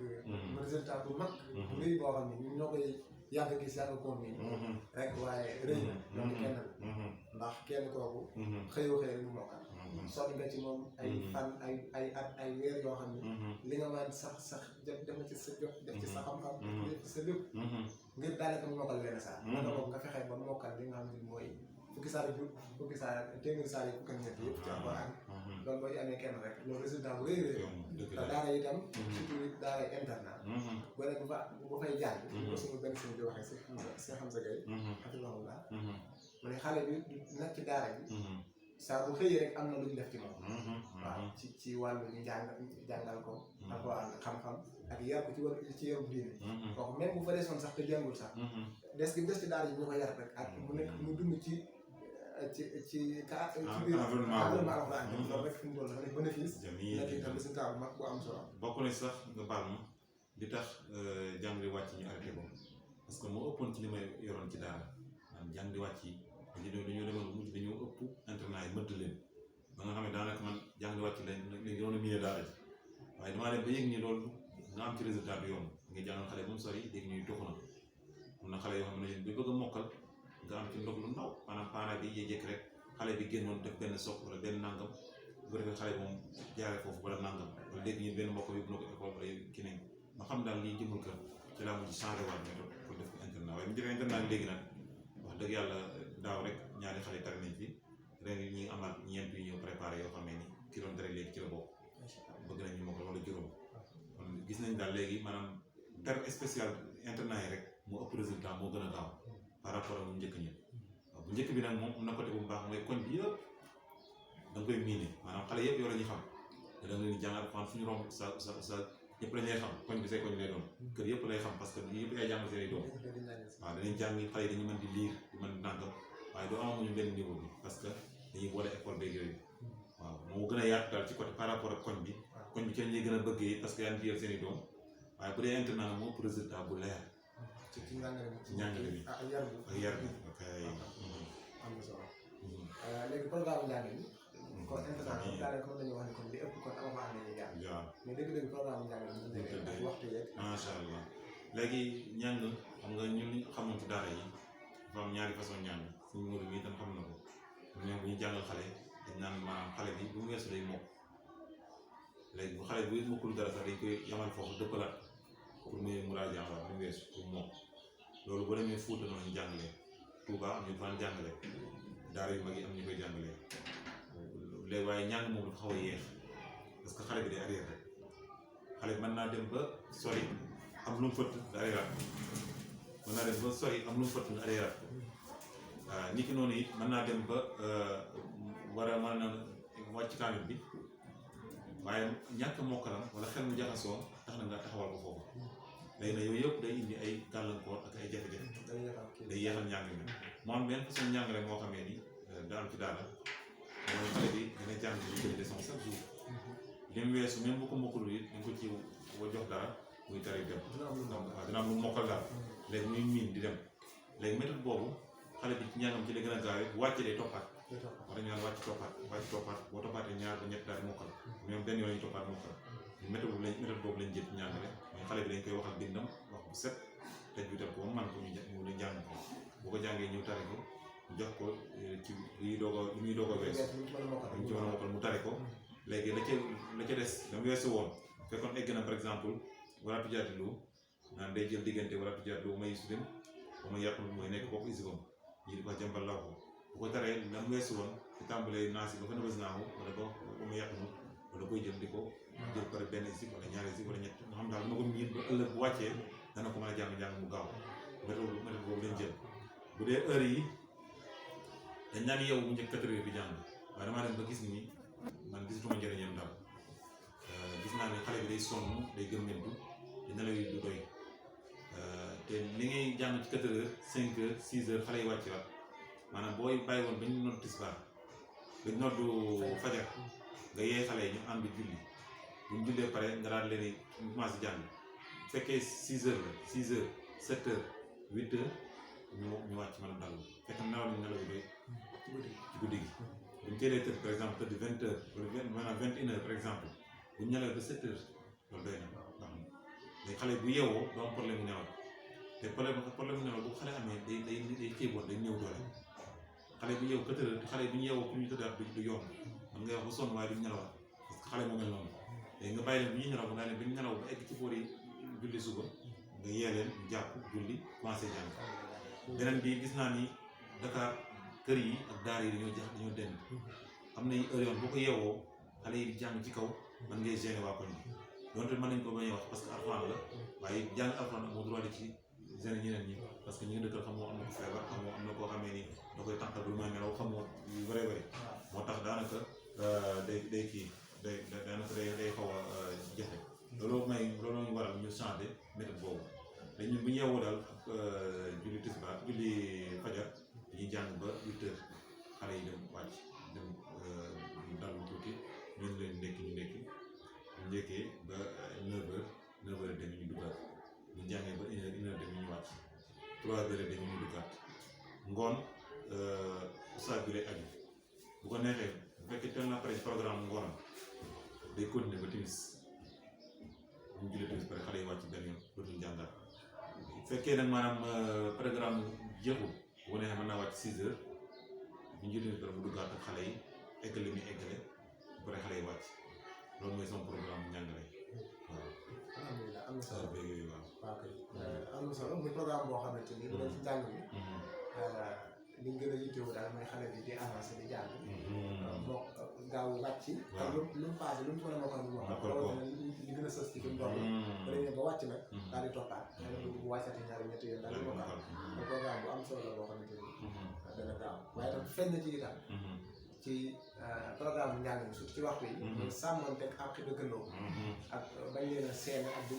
résultat bu mag bu rëy boo xam ne ñun ñoo koy yàgg gis yàgg koom bi rek waaye rëy na loolu kenn ndax kenn kooku xëyoo xëy rek mu mokkal sonn nga ci moom ay fan ay at ay weer yoo xam ne li nga mën sax def ci sa jot def ci sa xam-xam def ci sa lépp ngir daanaka mu mokkal benn saa nga boobu nga fexe ba mokkal li nga xam ne mooy fukki saar téeméeri saar yi fukki ak ñett yëpp ci Alquraan loolu boo ci amee kenn rek loolu résultat bu rëy rëy te daara itam surtout daara internat boo ne bu fay jàng ko suñu benn sëñ bi waxee si xam sa gay xafisahullah mu ne xale bi nag ci daara bi saa bu xëyee rek am na lu ñu def ci moom waaw ci wàllu ñu jàngal ko Alquraan xam-xam ak yar ko ci yaru diine kooku même bu fa desoon sax te jàngul sax des ci daara yi ñu ko yar rek ak mu nekk mu dund ci biir environnement Alquraan loolu rek fi mu toll dafa nekk bénéfice nekk itam résultat bu mag bu am solo bokk na sax nga baal ma li tax jàng di wàcc ñu arrêté ko parce que moo ëppoon ci li may yoroon ci daara maanaam jàng di wàcc yi dañoo demoon mujj dañoo ëpp internat yi mëdd leen ba nga xam ne daanaka man jàng di wàcc lañ doon a miine daara ji waaye damaa dem ba yëg ni loolu nga am ci résultat bi yomb nga jàngal xale bu mu sori dégg ñuy toxu na am na xale yoo xam ne bi bëgg a mokkal nga am ci ndox lu ndaw maanaam parent bi yee jekk rek xale bi génnoon def benn soq wala benn nangam bu ko defee xale bi moom jaaree foofu wala nangam wala dégg ñu benn mbokk yóbbu na ko école wala kii nañ ma xam daal lii jëmul kër ci laa mujj changé waat méthode pour def ko internat waaye mu defee internat léegi nag wax dëgg yàlla daaw rek ñaari xale tari nañ fi ren yi ñi amaat ñeent yu ñëw préparé yoo xam ne ni ki doon tere léegi ci la bokk bëgg nañ ñu mokkal wala juróom kon gis nañ daal léegi maanaam dar spécial internat yi rek moo ëpp résultat moo gën a gaaw par rapport ak bu njëkk ñi waaw bu njëkk bi nag moom am na côté bu baax mooy koñ bi yëpp da nga koy miine maanaam xale yëpp yoo la ñu xam te da nga leen di jàngal fan suñu romb sa ñëpp la ñuy xam koñ bi say koñ lay doon kër yëpp lay xam parce que yëpp yaay jàngal seen i doom waaw danañ jàng xale yi dañu mën di lire di mën di nàngam waaye doo amaguñu benn niveau bi parce que dañuy boole école beeg yooyu waaw moo gën a yaatu daal ci côté par rapport ak koñ bi ci lañ lay gën a bëggee parce que yaa ngi jël seen i doom waaye bu dee internat moo ëpp résultat bu leer ci njàngale bi ak yar bi ok am na solo léegi programme njàng bi kon internat bi daanaka kon dañuy wax ne kon li ëpp kon Alquraan la ñuy jàng mais dëgg-dëgg programme njàng bi ñu demee ak waxtu yeeg macha allah léegi njàng xam nga ñun xamoon ci daara yi dafa am ñaari façon njàng suñu mur bi itam xam na ko ñoom bu ñu jàngal xale dañ naan maanaam xale bi bu mu weesu day mokk léegi bu xale bi mokkul dara sax dañ koy yamal foofu dëppalaat pour muy muraaja bu mu weesu pour mokk loolu boo demee Fuuta noonu ñu jàngalee Touba am ñu fan jàngale daara yu mag yi am ñu koy jàngalee léegi waaye njàng moom dafa xaw a yéex parce que xale bi day arrière rek xale bi mën naa dem ba sori am lu mu fëtt nga arrière mën naa dem ba sori am lu mu fëtt nga arrière waaw nit ki noonu it mën naa dem ba war a mën a wàcc kaamil bi waaye ñàkk mokkalam wala xel mu jaxasoo tax na nga taxawal ko foofu léegi nag yooyu yëpp day indi ay gàllankoor ak ay jafe-jafe day yeexal njàng mi mu am benn façon njàngale moo xamee ni daal ci daara mooy xale bi dina jàng di jël leçon chaque jour li mu weesu même bu ko mokkalul it dañ ko ci wa jox dara muy tari dem waaw dina am lu mokkal daal léegi muy miin di dem léegi méthode boobu xale bi ci njàngam ci la gën a gaawee bu wàccee day toppaat wax dañu naan wàcc toppaat boo toppaatee ñaar ba ñett daal di mokkal ñoom benn yoon lañu toppaat mokkal méthode boobu lañ jël njàngale mais xale bi dañ koy waxal bindam wax bu set tej bi tam ko ba man ko ñu la jàng ko boo ko jàngee ñëw tari ko jox ko ci muy doog a wees ñu ci mën a mokkal mu tari ko léegi la ca des dama weesu woon fekkoon egg na par exemple wala tujaati lu naan day jël diggante wala tujaati lu may su dem ba ma yàqul mooy nekk bopp isibam ñi di ko jàmbal law ko bu ko taree la mu weesu woon di tàmbalee naasi ba fa nëbës naawu wala ba ma yàqul wala koy jël di ko jël par benn isib wala ñaari isib wala ñett nga xam daal ma ko miin ba ëllëg bu wàccee dana ko mën a jàng mu gaaw méthode boobu lañ jël bu dee heure yi dañ naan yow bu njëkk 4 heures bi jàng waaye damaa dem ba gis ni man gisatuma njëriñam daal gis naa ne xale bi day sonn day gëmmentu di nelaw yi du doy te li ngay jàng ci 4 heures 5 heures 6 heures xale yi wàcc la maanaam booy bàyyi woon ba ñu nodd tisbaar ba ñu noddu fajar nga yee xale yi ñu ànd julli bu ñu jullee pare nga daal leen di commencé jàng bu fekkee 6 heures la 6 heures 7 heures 8 heures ñu wàcc mën a dallu fekk nelaw nañ nelaw yu doy ci guddi gi bu ñu teelee tëdd par exemple tëdd 20 heures wala maanaam 21 heures par exemple bu ñu nelawee ba 7 heures loolu doy na baax na léegi xale bu yeewoo doo am problème mu nelaw te problème mu nelaw bu xale amee day ceeboon day néew doole xale bu yeewu 4 heures xale bu ñu yeewoo pour ñu tëddaat du yomb man ngay wax ba sonn waaye duñ nelawaat parce que xale moo mel noonu léegi nga bàyyi leen bu ñuy nelaw nga leen bu ñu nelaw ba egg ci boor yi julli suba nga yee leen jàpp julli commencé jàng beneen bi gis naa ni Dakar kër yi ak daara yi dañoo dend am na heure yoon boo ko yeewoo xale yi di jàng ci kaw man ngay gêner waa koñ bi donte mën nañ ko bañ a wax parce que alxuraan la waaye jàng alxuraan amoo droit di ci gêner ñeneen ñi parce que ñi nga dëkkal xamoo am na ko feebar xamoo am na koo xamee ni da koy tànqal bu may nelaw xamoo yu bare bare moo tax daanaka day xaw a jafe loolu ñu waral ñu changé méthode boobu dañu bu ñu yeewoo daal julli tisbaar julli fajar dañuy jàng ba 8 heures xale yi dem wàcc dem dalu tuuti ñun leen nekki ñu njëkkee ba 9 heures demi ñu duggaat ñu jàngee ba 1 heure demi ñu wàcc 3 heures demi ñu duggaat ngoon ustaas bi lay aju bu ko neexee bu fekkee teel na pare programme ngoonam day continuer ba timis bu ñu jullee timis pare xale yi wàcc benn yoon dootuñu jàngaat bu fekkee nag maanaam programme jeexul bu ko neexee mën naa wàcc 6 heures bu ñu jullee pare mu duggaat ak xale yi eggale mi eggale bu pare xale yi wàcc loolu mooy sama programme bu njàngale waaw. alhamdulilah am na solo beeg yooyu waaw. waaw kay am na solo muy programme boo xamante ni bu doon ci njàng mi. li ñu gën a yittewoo daal mooy xale bi di avancé di jàng. moo gaaw wàcc. waaw lu mu passé lu mu mën a mokkal lu mu wax. li gën a sës ci fi mu toll. bu demee ba wàcc nag. daal di toppaat. xëy na bu wàccati ñaari ñetti yoon daal di mokkal. mooy programme bu am solo la boo xamante ni. dana gaaw waaye tam feeñ na ci itam. ci programme bu njàng mi surtout ci waxtu yi. ñu sàmmanteeg ak dëkkandoo. ak bañ leen a seen ak di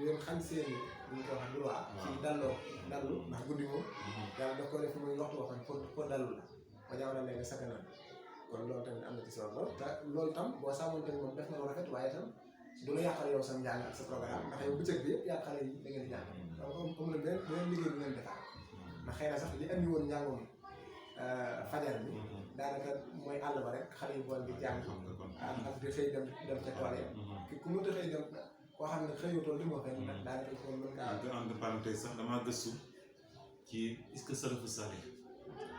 leen xañ seen li ñu koy wax droit. ci dallu ndax guddi moom. yàlla da ko def muy waxtu boo xam ne pour dallu la ba jamono léegi sakkanal kon loolu tamit am na ci solo lool te loolu tam boo sàmmanteeg moom def na lu rafet waaye tam du la yàqal yow sa njàng ak sa programme ndax yow bëccëg bi yëpp yaa xale yi da ngeen di jàng. donc comme beneen liggéey bu ngeen defaat ndax xëy na sax li andi woon njàngoom fajar bi daanaka mooy àll ba rek xale yi bool di jàng ak di xëy dem ca tool yi ku mënta xëy dem koo xam ne xëyoo tool di moo fenn daanaka ko mën ngaa entre parenthèse sax damaa gëstu ci est-ce que salafu salih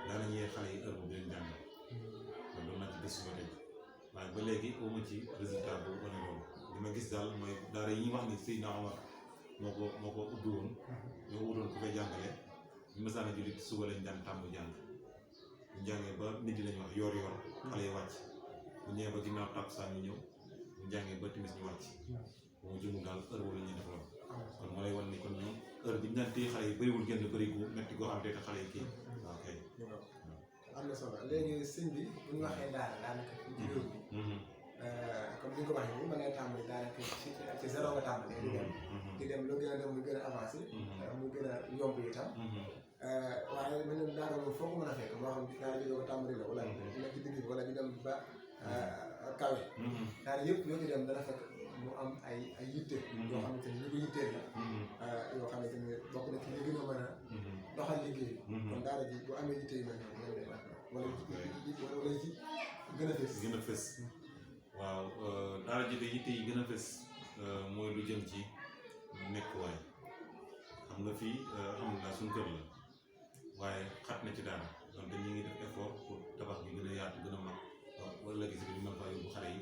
daanañu yee xale yi heure bu leen jàng loolu doon naa ci gëstu ba tey waaye ba léegi amu ci résultat bu wane loolu li ma gis daal mooy daara yi ñuy wax ni Seydina Omar moo ko ubbi woon ñoo wutoon ku koy jàngale ñu mësaan a jullit suba lañ daan tàmm jàng ñu jàngee ba nit ñi lañ wax yor xale yi wàcc bu ñëwee ba ginnaaw takkusaan ñu ñëw ñu jàngee ba timis ñu wàcc bu mu jëmul daal heure wala ñuy def loolu kon moo lay wan ni kon ñoom heure bi ñu daan téye xale yi bëriwul génn bëri gu metti goo xam te xale yi kii waaw kay am na solo léegi sëñ bi bu ñu waxee daara daanaka ci réew mi comme ni nga ko waxee nii mën nga tàmbali daanaka ci zéro nga tàmbali di dem lu gën a dem lu gën a avancé mu gën a yomb itam waaye mën na daara moom foo ko mën a fekk moo xam daara ji doo ko tàmbali la wala nekk ci digg bi wala ñu dem ba kawe daara yëpp yoo ci dem dana fekk mu am ay yitte yoo xamante ni ñu ko yitteel la yoo xamante ni bokk na ci li gën a mën a doxal liggéey kon daara ji bu amee yitte yu mel noonu wala ci gën a fës gën a fës waaw daara ji de yitte yi gën a fës mooy lu jëm ci nekkuwaay xam nga fii alhamdulilah suñu kër la waaye xat na ci daara donc ñu ngi def effort pour tabax bi gën a yaatu gën a mag wala gis bi ñu mën faa yóbbu xale yi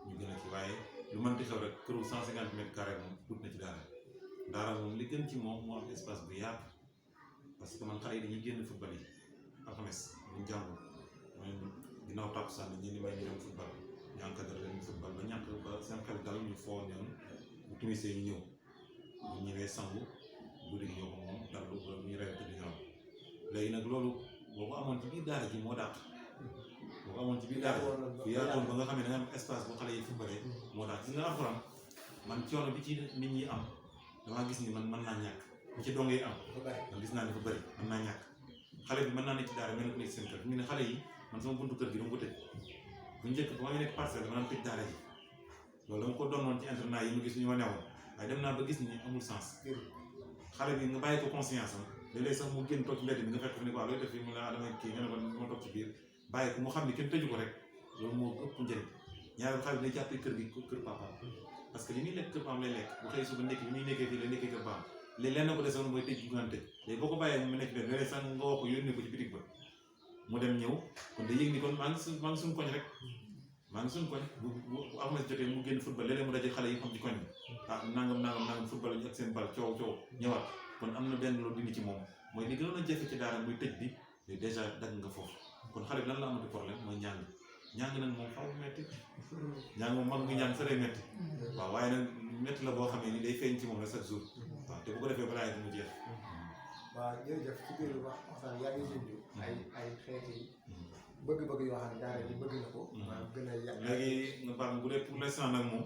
ñu gën a ci waaye lu mën di xew rek këru 150 mètres carrés moom tuut na ci daara moom li gën ci moom moo am espace bu yaatu parce que man xale yi dañuy génn football yi alxames buñ jàngul mooy ginnaaw takkusaan ñi ni may ñu dem football ñu encadré leen football ba ñàkk ba seen xel dal ñu foo ñoom bu timisee ñu ñëw bu ñëwee sangu guddi gi ñëw ko moom dallu ba ñu rew tëdd ñoom léegi nag loolu boo ko amoon ci biir daara ji moo dàq boo ko amoon ci biir daara bu yaatoon ba nga xam ne da nga am espace bu xale yi footballee moo dàq gis nga alxuraan man coono bi ci nit ñi am damaa gis ni man mën naa ñàkk bu ci dongee am man gis naa dafa bëri mën naa ñàkk xale bi mën naa nekk ci daara mel na ko nekk seen kër ñu ne xale yi man sama buntu kër gi dama ko tëj bu njëkk ba ma nekk parcelle dama daan tëj daara ji loolu dama ko doonoon ci internat yi ma gis ñu ma newoon waaye dem naa ba gis ni amul sens xale bi nga bàyyi ko conscience am léeg-léeg sax mu génn toog ci mbedd bi nga fekk fi ne quoi looy def fii mu la damay kii nga ne ko ma toog ci biir bàyyi ko mu xam ni kenn tëju ko rek loolu moo ëpp njëriñ ñaareel xale bi day jàppee kër gi kër papa parce que li muy lekk kër paam lay lekk bu xëy suba ndekki bi muy nekkee fii lay nekkee kër paam léegi lenn ko desoon mooy tëj bu nga tëj léegi boo ko bàyyee mu nekk benn léeg-léeg sax nga woo ko yónnee ko ci bitig ba mu dem ñëw kon day yëg ni kon maa ngi suñu koñ rek maa ngi suñu koñ bu alxames jotee mu génn football léeg-léeg mu daje xale yi xam ci koñ bi ah nangam football ñu ak seen bal coow ñëwaat kon am na benn loolu dindi ci moom mooy li gënoon a jafe ci daara muy tëj bi dèjà dagg nga foofu kon xale bi lan la amati problème mooy njàng nag moom xaw metti njàng moom mag mu njàng sa day metti waaw waaye nag metti la boo xamee ni day feeñ ci moom la chaque jour waaw te bu ko defee balaa yegg mu jeex waaw jërëjëf ci biir waxtaan yaa ngi junj ay xeeti bëgg-bëgg yoo xam ne daara ji bëgg na ko maanaam gën a yàq léegi nga baal bu dee pour l'instant nag moom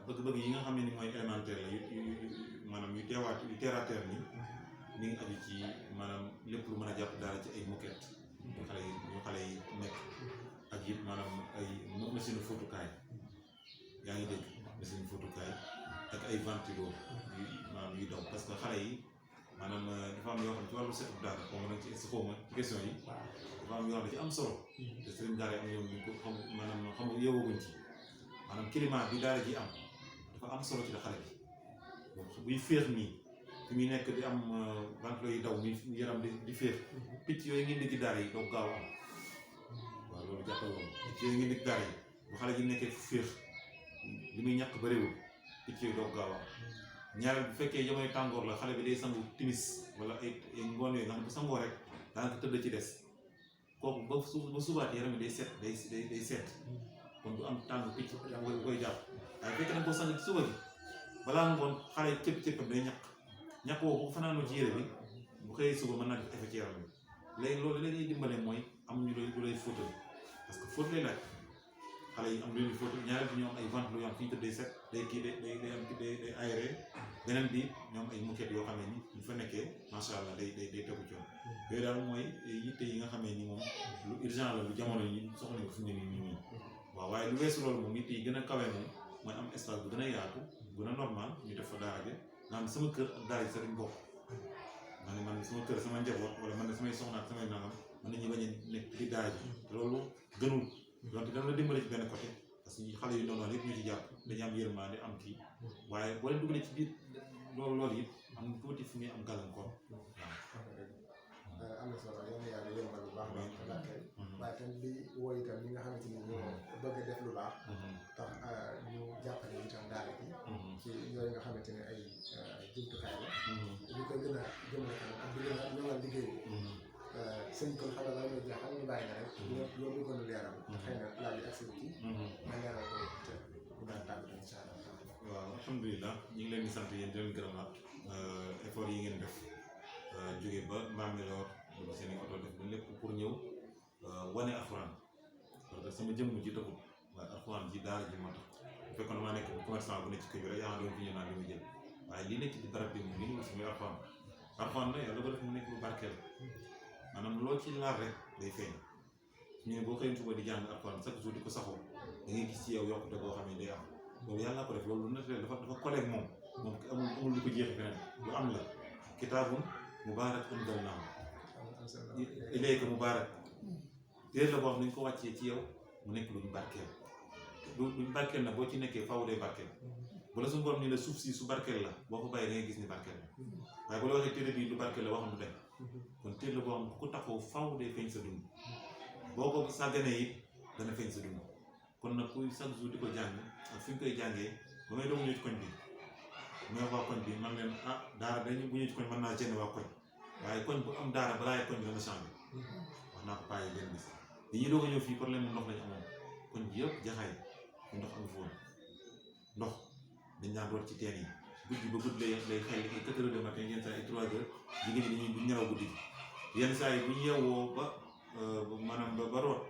bëgg-bëgg yi nga xam ne ni mooy élémentaire la yu maanaam yu terre à terre ni mi ngi aju ci maanaam lépp lu mën a jàpp daara ci ay moquette yu xale yi nekk ak it maanaam ay machine fóotukaay yaa ngi dégg machine fóotukaay ak ay ventilo yu maanaam yuy daw parce que xale yi maanaam dafa am yoo xam ne ci wàllu setup daara xaw ma nag ci question yi dafa am yoo xam ne ci am solo te sëriñ daara am ñoom ñu ko xam maanaam xam nga yeewaguñ ci maanaam climat bi daara ji am dafa am solo ci la xale bi buy féex nii fi muy nekk di am ventilo yi daw mi yaram di féex picc yooyu ngeen di ci daara yi doo gaaw am waaw loolu jàppal woon picc yooyu ngeen di ci daara yi bu xale ji nekkee féex li muy ñàkk bëriwul picc yooyu doo gaaw am ñaareel bu fekkee jamono tàngoor la xale bi day sangu timis wala ay ngoon yooyu nga xam ne bu sangoo rek daanaka tëdd ci des kooku ba subaat yaram day set day set kon du am tàng picc koy jàpp waaye fekk na ko sang ci suba gi balaa ngoon xale cëpp-cëppam day ñàkk woo bu ko fanaanoo ci yére bi bu xëyee suba mën naa def effet ci yaram bi léegi loolu léegi dimbale mooy am ñu lay fóotal parce que fóot lay laaj xale yi am lu ñuy fóotal ñaareel bi ñoo am ay ventilo yoo xam fi ñu tëdd day set day kii day aéré beneen bi ñoom ay moquette yoo xam ne ni ñu fa nekkee macha allah day tegu ci yoon yooyu daal mooy yitte yi nga xamee ni moom lu urgent la lu jamono yi soxla nañ ko fi mu ne nii waaw waaye lu weesu loolu moom yitte yi gën a kawe moom mooy am espace bu gën a yaatu bu gën a normal ñu def fa daara bi nga xam ne sama kër ak daara ji sax dañ bokk ma ne man sama kër sama njaboot wala man ne samay soxna ak samay nangam mën nañu bañ a nekk ci daara ji te loolu gënul donte dana la dimbale ci benn côté parce que xale yu noonu yëpp ñu ci jàpp dañu am yërmande am kii waaye boo leen dugalee ci biir loolu yëpp am tuuti fu muy am gàllankoor waaw. am na solo yéen a yàlla yombal bu baax a baax Dakar waaye tamit di woo itam ñi nga xamante ni ñoo bëgg a def lu baax tax ñu jàppale itam daara bi ci yooyu nga xamante ne ay jumtukaay la ñu koy gën a jëmale kanam ak di gën a ñoŋal liggéey bi sëñ kon xam nga la jeexal ñu bàyyi la rek loolu bëggoon a leeral xëy na laaj yi ak sëñ ci ma leeral ko te bu daan tàggatoo incha allah. waaw alhamdulilah ñu ngi leen di sant yéen di leen gërëmaat effort yi ngeen def jóge ba Bambilor dugg seen i oto def ba lépp pour ñëw wane alxuraan parce que sama jëmm ji taxul waaye alxuraan ji daara ji moo tax bu fekkoon maa nekk commerçant bu nekk ci kër gi rek yaa doon fi ñu naan li mu jël waaye li nekk ci barab bi moom li ñu wut muy alxuraan na yàlla ba def mu nekk lu barkeel maanaam loo ci laal rek day feeñ ñu ne boo xëyee suba di jàng alxuraan chaque jour di ko saxoo da ngay gis ci yow yokkute boo xam ne day am loolu yàlla ko def loolu lu naturel dafa collègue moom amul lu ko jeexi feneen lu am la kitaabun mubaarak anzalnaahu ilayka mubaarak téere la boo xam ne dañ ko wàccee ci yow mu nekk luñ barkeel luñ barkeel na boo ci nekkee faaw day barkeel bu la suñu borom ni la suuf si su barkeel la boo ko bàyyi da ngay gis ni barkeel la waaye bu la waxee téere bi lu barkeel la waxam du dem kon téere la boo xam ne ku taxaw faaw day feeñ sa dund boo ko sàgganee it dana feeñ sa dund kon nag kuy chaque jour di ko jàng ak fi ñu koy jàngee ba may doog ñëw ci koñ bi mooy waa koñ bi man leen daara dañu bu ñëw ci koñ mën naa génne waa koñ waaye koñ bu am daara balaa koñ bi dana changé wax naa ko bàyyi leen bis li ñuy doog a ñëw fii problème mu ndox lañu amoon koñ bi yëpp jaxaay ñu ndox amu foon ndox dañ daan root ci teen yi guddi ba guddi lay xëy ay 4 heures de matin yenn saa yi 3 heures jigéen ñi dañuy duñ ñelaw guddi yenn saa yi bu ñu yeewoo ba maanaam ba root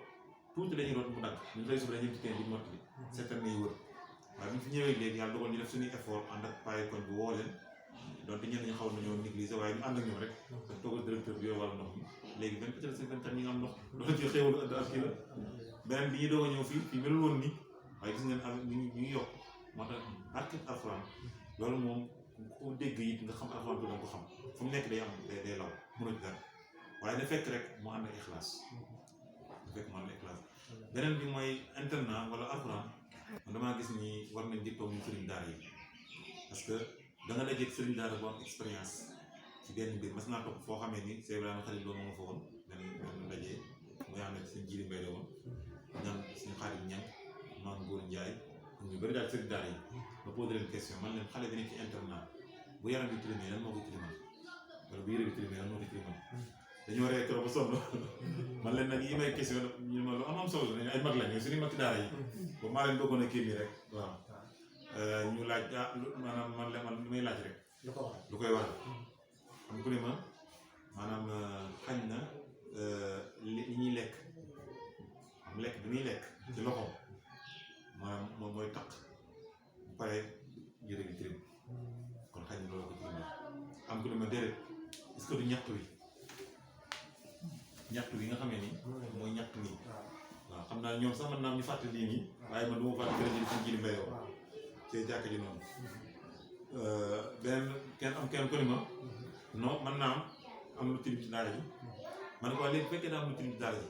tuuti dañuy root mu dagg ñu xëy suba dañuy ci teen bi mottali seetal nay wër waaye bi ñu fi ñëwee léegi yàlla dogal ñu def suñuy effort ànd ak paye koñ bi woo leen donte ñenn ñi xaw nañoo négliger waaye ñu ànd ak ñoom rek ak toogal directeur bi yooyu wàllu ndox mi léegi 24 heures sur 24 ñi nga am ndox loolu ci xéewalu ak kii la beneen bi ñuy doog a ñëw fii melul woon nii waaye gis ngeen ñu ngi yokk moo tax barke alxuraan loolu moom ku dégg it nga xam alxuraan bi danga ko xam fu mu nekk day am day law mënul dara waaye da fekk rek mu ànd ak ixlaas beneen bi mooy internat wala alxuraan man damaa gis ni war nañ di toog ñu sëriñ daara yi parce que da nga dajeeg sëriñ daara bu am expérience ci benn mbir mas naa topp foo xamee ni Seydou Ibrahima Khalil loolu moo fa woon benn ndaje muy xam ne suñ jiri mbay la woon ñam suñu xarit ñang maam Góor Njaay ñu bëri daal sëriñ daara yi ma posé leen question man leen xale bi nekk ci internat bu yaram bi tilimee lan moo ko tilimal wala bu yére bi tilimee lan moo ko tilimal dañoo ree trop ba sonn man leen nag yi may question ñu ma lu am solo la ay mag lañu suñu mag ci daara yi ba maa leen bëggoon a kii nii rek waaw ñu laaj maanaam man li may laaj rek lu koy waral xam ku ne ma maanaam xañ na li ñuy lekk am lekk bi muy lekk ci loxoom maanaam moom mooy taq bu paree yére bi tilim kon xañ na loolu ko tilim am ku ne ma déedéet est-ce que du ñaxtu wi nga xamee ni mooy ñaxtu nii waaw xam naa ñoom sax mën naa ñu fàtte lii nii waaye man du ma fàtte gërëm suñ jili mbayoo ci jàkka ji noonu beneen kenn ko ni ma non man naa am lu tilim ci daara ji man ko léegi bu fekkee daa am lu tilim ci daara ji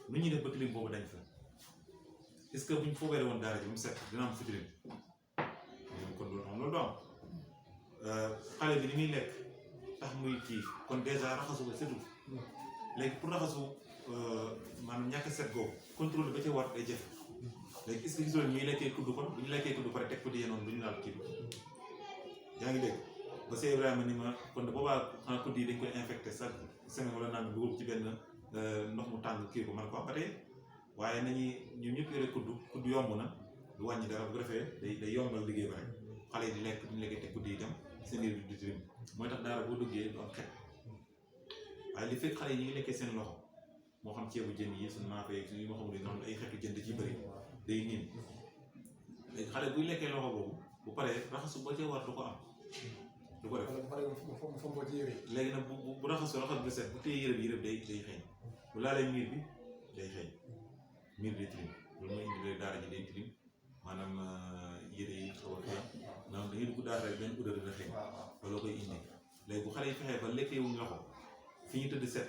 nu ñuy def ba tilim boobu dañ fa est-ce que buñ foogee woon daara ji ba mu set dina am fu tilim kon loolu du am xale bi ni muy lekk tax muy kii kon dèjà raxasu ko setul léegi pour raxasu maanaam ñàkk set googu contrôle ba ca war day jafe léegi est-ce que gisoo ñuy lekkee kudd kon bu ñu lekkee kudd pare teg ko di yenoon du ñu laal kii bi yaa ngi dégg ba Seydou Ibrahima ni ma kon de boobaa xanaa kudd yi dañ koy infecté chaque semaine wala naan dugub ci benn ndox mu tàng kii ko man ko ba tey waaye nañuy ñun ñëpp yore kudd yomb na du wàññi dara bu ko defee day yombal liggéey ba rek xale yi di lekk bu ñu lekkee teg kudd yi dem seen biir di tilim mooy tax daara boo duggee du am xet waaye li fekk xale yi ñu ngi lekkee seen loxo moo xam ceebu jën yi suñu maafe yi suñu ma xamul yi nga xam ne ay xeetu jën da ciy bëri day niin léegi xale buy lekkee loxo boobu bu paree raxasu ba cee war du ko am du ko def léegi nag bu raxasu raxas bi set bu téye yére bi day xeeñ bu laalee miir bi day xeeñ miir bi day tilim loolu mooy indi léegi daara ji day tilim maanaam yére yi xaw a xeeñ maanaam da ngay dugg daara rek benn odeur dina xeeñ looloo koy indi léegi bu xale yi fexee ba lekkee wuñ loxo fi ñu tëdd set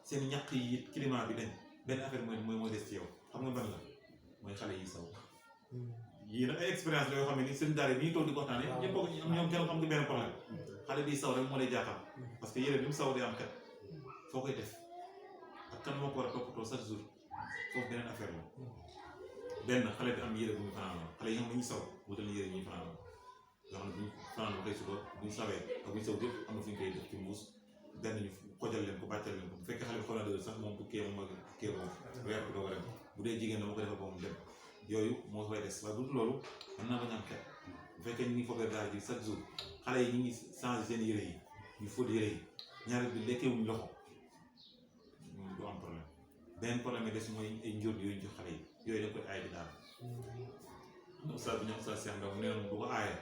seen ñaq yi climat bi dañ benn affaire mooy des ci yow xam nga ban la mooy xale yi saw yii nag ay expérience la yoo xam ne ni seen daara bi ñu toog di ko waxtaanee ñëpp bokk am ñoom kenn xam nga benn problème xale bi saw rek moo lay jaaxal parce que yére bi mu saw di am xet foo koy def ak kan moo ko war a toppatoo chaque jour foofu beneen affaire la benn xale bi am yére bu ñu fanaanoo xale yi nga xam ne ñu saw wutal na yére ñuy fanaanoo yoo xam ne bu ñu fanaanoo xëy suba bu ñu sawee ak bu ñu saw yëpp am na fu ñu koy def ci mbuus benn ñu xojal leen ko bàccal leen ko bu fekkee xale bi xaw na dëgër sax moom bu kii moom kii moom weer ko doog a dem bu dee jigéen dama ko defal ba mu dem yooyu moo fay des waaye bu dul loolu mën naa bañ a am xet bu fekkee ñu ngi foofee daal ji chaque jour xale yi ñu ngi changé seen yére yi ñu fóot yére yi ñaareel bi lekkee wuñ loxo du am problème beneen problème yi des mooy ay njóor yooyu ñu jox xale yi yooyu da koy aay di daal ustaas bi ñoom ustaas Cheikh Ndaw mu ne noonu du ko aaye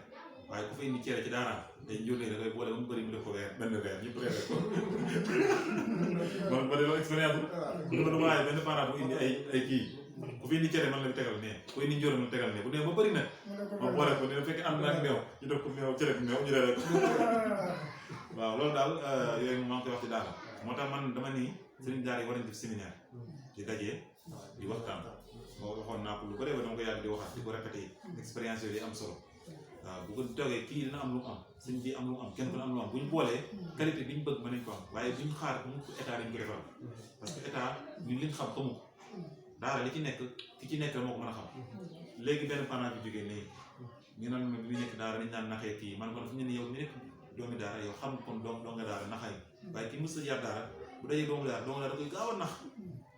waaye ku fay indi cere ci daaraam day njóor da koy boole ba mu bëri mu def ko weer benn weer ñëpp reere ko man ba de loolu expérience bu du ma aaye benn parent bu indi ay kii ku fi indi cere man la tegal ne ku indi njóor man tegal ne bu dee ba bëri nag ma boole ko ne fekkee am na ak meew ñu def ko meew cere bi meew ñu reere ko waaw loolu daal yooyu maa ngi koy wax ci daara moo tax man dama ni sëriñ daara yi war nañ def séminaire di dajee di waxtaan moo waxoon naa ko lu bëri ba dama ko yàgg di waxaat di ko répété expérience yooyu am solo waaw bu ko toogee kii dina am lu mu am sëñ bi am lu mu am kenn ku ne am lu mu am bu ñu boolee qualité bi ñu bëgg mën nañ ko am waaye bu ñu xaar bu mu état dañ ko defal parce que état ñun liñ xam xamu ko daara li ci nekk ki ci nekk moo ko mën a xam léegi benn parent bi jógee nii ñu naan ma bi mu nekk daara dañ naan naxee kii man kon fu ñu ne yow mi nekk doomi daara yow xam kon doo nga daara naxay waaye ki mës a yar daara bu dajee doomu daara da koy gaaw a nax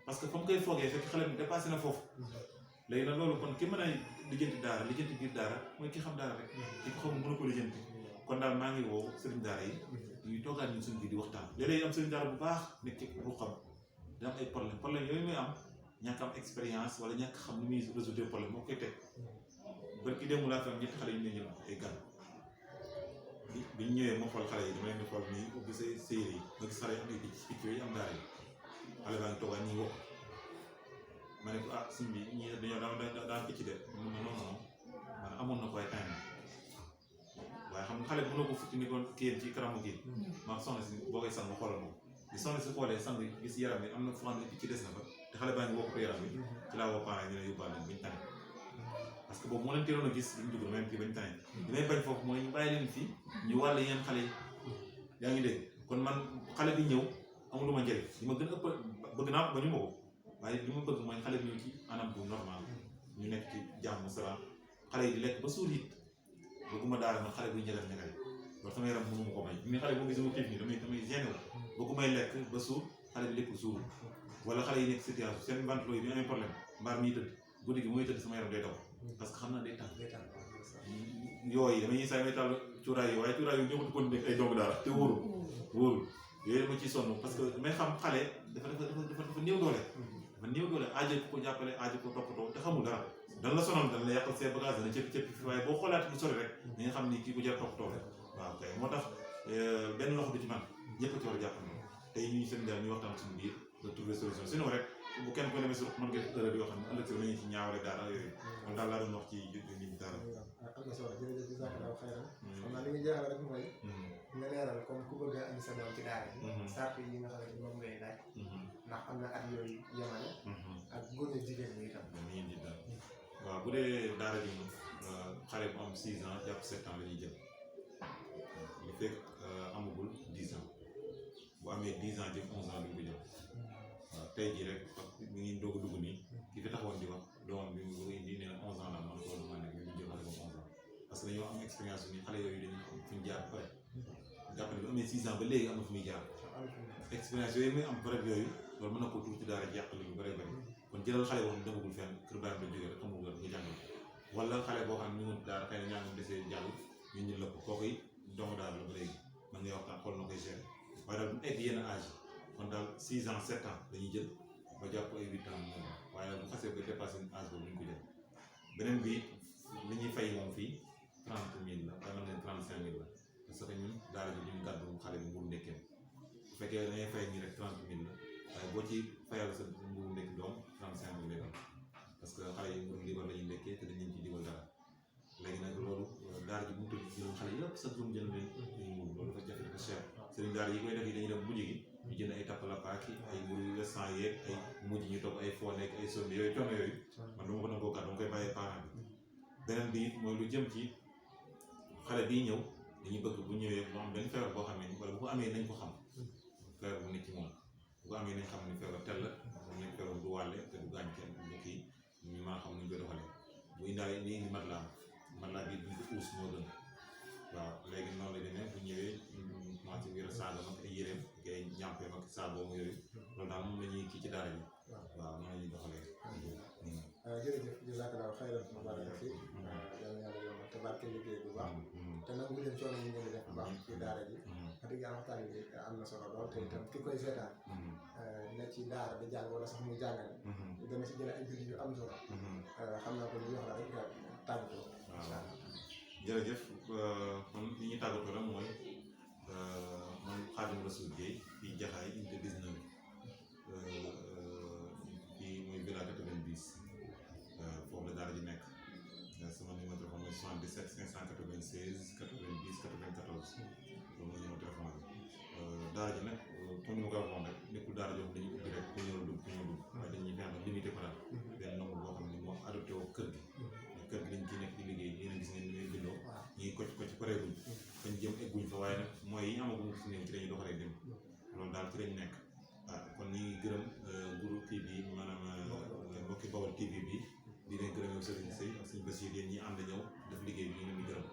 parce que fa mu koy foogee fekk xale bi dépassé na foofu léegi nag loolu kon ki mën a lijjanti daara lijjanti biir daara mooy ki xam daara rek ki ko xam mën a ko lijjanti kon daal maa ngi woo sëriñ daara yi ñuy toogaat ñun suñu biir di waxtaan léeg-léeg am sëriñ daara bu baax nekk ci bu xam da am ay problème yooyu muy am ñàkk am expérience wala ñàkk xam ni muy résoudre problème moo koy teg barki démb laa fi am ñetti xale yu ne ñëw ay gan bi ñu ñëwee moo xool xale yi dama leen di xool nii ubbi say séeréer yi nga gis xale yi am ay picc yooyu am daara yi xale baa ngi toogaat ñuy wokk ma ne ko ah suñ bi ñii dañoo daan picc de mun na noonu man amoon na ko ay time waaye xam nga xale bi mënoo ko futti ni ko kii ci kanamu kii maa soxna si boo koy sang xoolal moom di soxna si xoolee sang gis yaram bi am na foo xam ne picc des na fa te xale baa ngi wokk ko yaram bi ci laa woo parents ñu ne yóbbaale leen bañ tane parce que boobu moo leen teeloon a gis liñ dugg même kii bañ tane li may bañ foofu mooy ñu bàyyi leen fii ñu wàll yeneen xale yi yaa ngi dégg kon man xale bi ñëw amul lu ma njëriñ li ma gën a ëpp bëgg naa ba ñu ma ko waaye li ma bëgg mooy xale bi ñëw ci anam bu normal ñu nekk ci jàmm salaam xale yi di lekk ba suur it bëgguma daara man xale buy ñegal ñegal loolu sama yaram mënu ma ko may ni xale boo gis ma xiif nii damay génne wu bëggumay lekk ba suur xale bi lekkul suur wala xale yi nekk situation seen ventilo yi bi amee problème mbaar miy tëdd guddi gi mooy tëdd sama yaram day daw parce que xam naa day tàng yooyu damay saa may tàll cuuraay yi waaye cuuraay yi ñëwatu ko nekk ay doomu daara te wóorul yooyu dama ciy sonn parce que may xam xale dafa néew doole dafa néew doole aaje ko jàppale aaje ko toppatoo te xamul dara dan la sonal dan la yàqal ses bagages dana cëppi fi waaye boo xoolaat lu sori rek da nga xam ni kii bu jar toppatoo rek waaw kay moo tax benn loxo du ci man ñëpp a ci war a jàpp noonu tey ñuy seen daal ñu waxtaan suñu biir de trouver solution sinon rek bu kenn ko demee si mën nga erreur yoo xam ne ëllëg si la ñu ci ñaawale daara yooyu kon daal laa doon wax ci nit ñi daara am na solo jërëjëf jazakallahu xayran xam naa li nga jeexal rek mooy nga leeral comme ku bëgg a andi sa doom ci daara bi sart yi nga xam ne moom ngay laaj ndax am na at yooyu yemale ak góor ak jigéen ñi itam waaw bu dee daara ji moom xale bu am 6 ans jàpp 7 ans la ñuy jël lu fekk amagul 10 ans bu amee 10 ans jëm 11 ans duñ ko jël waaw tey jii rek mi ngi doog a dugg nii ki fi taxawoon di wax doomam bi mu indi nee na 11 ans la man ko ma nekk ñu jël xale boobu 11 ans parce que dañoo am expérience ni xale yooyu dañuy xam fu ñu jaar ba pare jàpp ne bu amee 6 ans ba léegi am na fu muy jaar expérience yooyu muy am pare yooyu loolu mën na ko tuur ci daara jàq lu bëri bëri kon jëlal xale boo xam ne demagul fenn kër daara la jógee rek xamul nga jàngal wala xale boo xam ne ñu ngi daara xëy na ñaangam desee jàng ñu ñun la ko kooku it doomu daara la ba léegi man ngay waxtaan xool na koy gérer waaye daal bu egg yenn âge kon daal 6 ans 7 ans dañuy jël ba jàpp ay 8 ans waaye bu xasee ba dépassé âge boobu ñu ko jël beneen bi li ñuy fay moom fii 30 000 la waaye mën nañ 35 000 la parce que ñun daara ji ñu gàddu xale bi mburu ndekkee bu fekkee da ngay fay nii rek 30 000 la waaye boo ci fayal sa mburu ndekki doom 35 000 lay doon parce que xale yi mburu liibar la ñuy ndekkee te dañ leen ci digal dara léegi nag loolu daara ji bu mu tëdd juróom xale yëpp sa juróom jënd leen ñu mburu loolu dafa jafe dafa cher sëriñ daara yi koy def yi dañuy dem mujj gi ñu jënd ay tappalapaaki ay mburu yu restant yeeg ay mujj ñu topp ay foo nekk ay sombi yooyu coono yooyu man dama ko nangoo kat dama koy bàyyee parent bi beneen bi it mooy lu jëm ci xale bii ñëw dañuy bëgg bu ñëwee mu am benn feebar boo xam ne wala bu ko amee nañ ko xam feebar bu nekk ci moom bu ko amee nañ xam ne feebar tel la mu nekk feebar du wàlle te du gaañ kenn du kii ñu mën a xam nuñ koy doxalee bu indaale ni indi matelas bi duñ ko uus moo gën waaw léegi noonu la demee bu ñëwee commencé wér saaga mag ay yéreem ak ay saaboo yooyu loolu daal moom la ñuy kii ci daara ji waaw noonu la ñuy doxalee. jërëjëf jazakallahu xayran mubarak fi yal na yàlla yombal te barke liggéey bu baax te nag mu leen coono yi ngeen di def bu baax ci daara ji wax dëgg yàlla waxtaan bi am na solo lool te itam ki koy seetaan ne ci daara di jàng wala sax muy jàngale dana si jëlee ay mbir yu am solo xam naa ko ñu wax la rek nga tàggatoo. waaw jërëjëf kon li ñuy tàggatoo rek mooy man khadim-Rasoul Dieye fii Dakhaye Unité 19 fii mooy vila 90 foofu la daara ji nekk sama numéro téléphone mooy 77 596 90 94 loolu mooy numéro téléphone bi daara ji nag comme ni ma ko waxoon rek nekkul daara joo xam dañuy ubbi rek ku ñëw dugg waaye dañuy fexe limité ko daal benn nombre boo xam ne moo adopté woo kër gi kër gi lañ ciy nekk di liggéey yéen a gis ngeen ni ñuy bindoo ñuy ko ci pareeguñ fañ jëm egguñ fa waaye nag mooy yi ñu amagum fi ne ci lañuy doxalee dem loolu daal ci lañ nekk kon ñu ngi gërëm groupe kii bi maanaam mbokki Bawol TV bi di leen gërëm yow Serigne Seye ak Serigne Bassir yéen ñi ànd ñëw def liggéey bi ñu leen di gërëm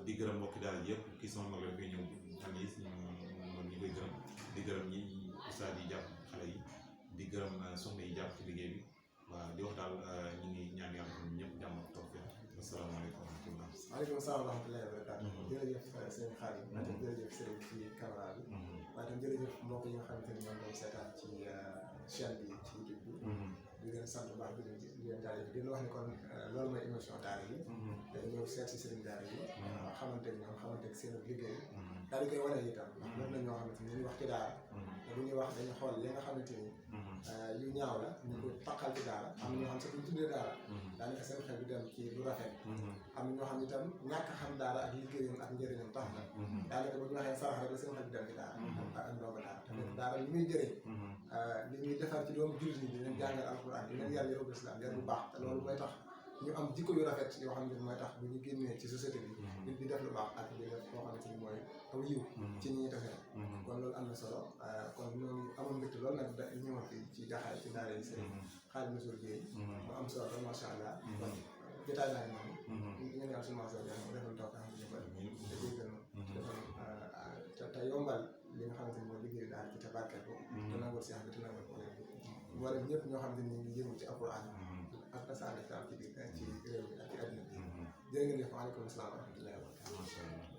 di gërëm mbokki daal yëpp kii sama mag la fi ñëw fan yi moom ñu koy gërëm di gërëm ñi ustaad yi jàpp xale yi di gërëm soxna yi jàpp ci liggéey bi waaw di wax daal ñu ngi ñaan yàlla xam ñëpp jàmm ak tawfeex asalaamaaleykum wa rahmatulah. waaleykum salaam wa rahmatullahi wa barakaatu. jërëjëf sëñ Khadim. jërëjëf sëñ ci caméra bi. waaye tam jërëjëf mbokk yi nga xamante ni ñoom doon seetaan ci chaîne bi ci YouTube bi. di leen sant bu baax di leen jaajëf di leen wax ni kon loolu mooy émission daara bi. day ñëw seet si sëriñ daara yi. xamante ne ñoom xamante ne seen liggéey. daal di koy wane itam. ndax loolu la ñoo xamante ni ñu wax ci daara. te bu ñuy wax dañuy xool li nga xamante ni. yu ñaaw la ñu ko taqal ci daara. am na ñoo xam sax bu ñu tuddee daara. daanaka seen xel bi dem ci lu rafet. am na ñoo xam itam ñàkk xam daara ak liggéeyam ak njëriñam tax na. daanaka bu ñu waxee sarax rek la seen xel bi dem ci daara. ak ndongo daara tamit daara li muy jëriñ. li ñuy defar ci doomu jullit ñi di leen jàngal alquran di leen yar yarub islam yar bu baax te loolu mooy tax ñu am jikko yu rafet yoo xam ne mooy tax bu ñu génnee ci société bi nit di def lu baax ak di def loo xamante ni mooy aw yiw ci ñi ñuy defee kon loolu am na solo kon ñooñu amoon mbégte loolu nag da ñëwoon fi ci Dakhaye ci daara yi seen khadim-Rasoul Dieye mu am solo loolu macha allah kon jotaay naa noonu ñu ngi ñaan suñu maasa yàlla mu defal taw xam ñu bëri te jéggal defal te yombal li nga xamante ni mooy liggéey daal ci te barkeel ko te nangul seex bi te nangul ko boole ñëpp ñoo xamante ni ñu ngi yëngu ci Alquraan ak tasaare ci biir ci réew mi ak ci àddina bi jërë ngeen jëf waaleykum salaam wa rahmatullahi wa barakatuh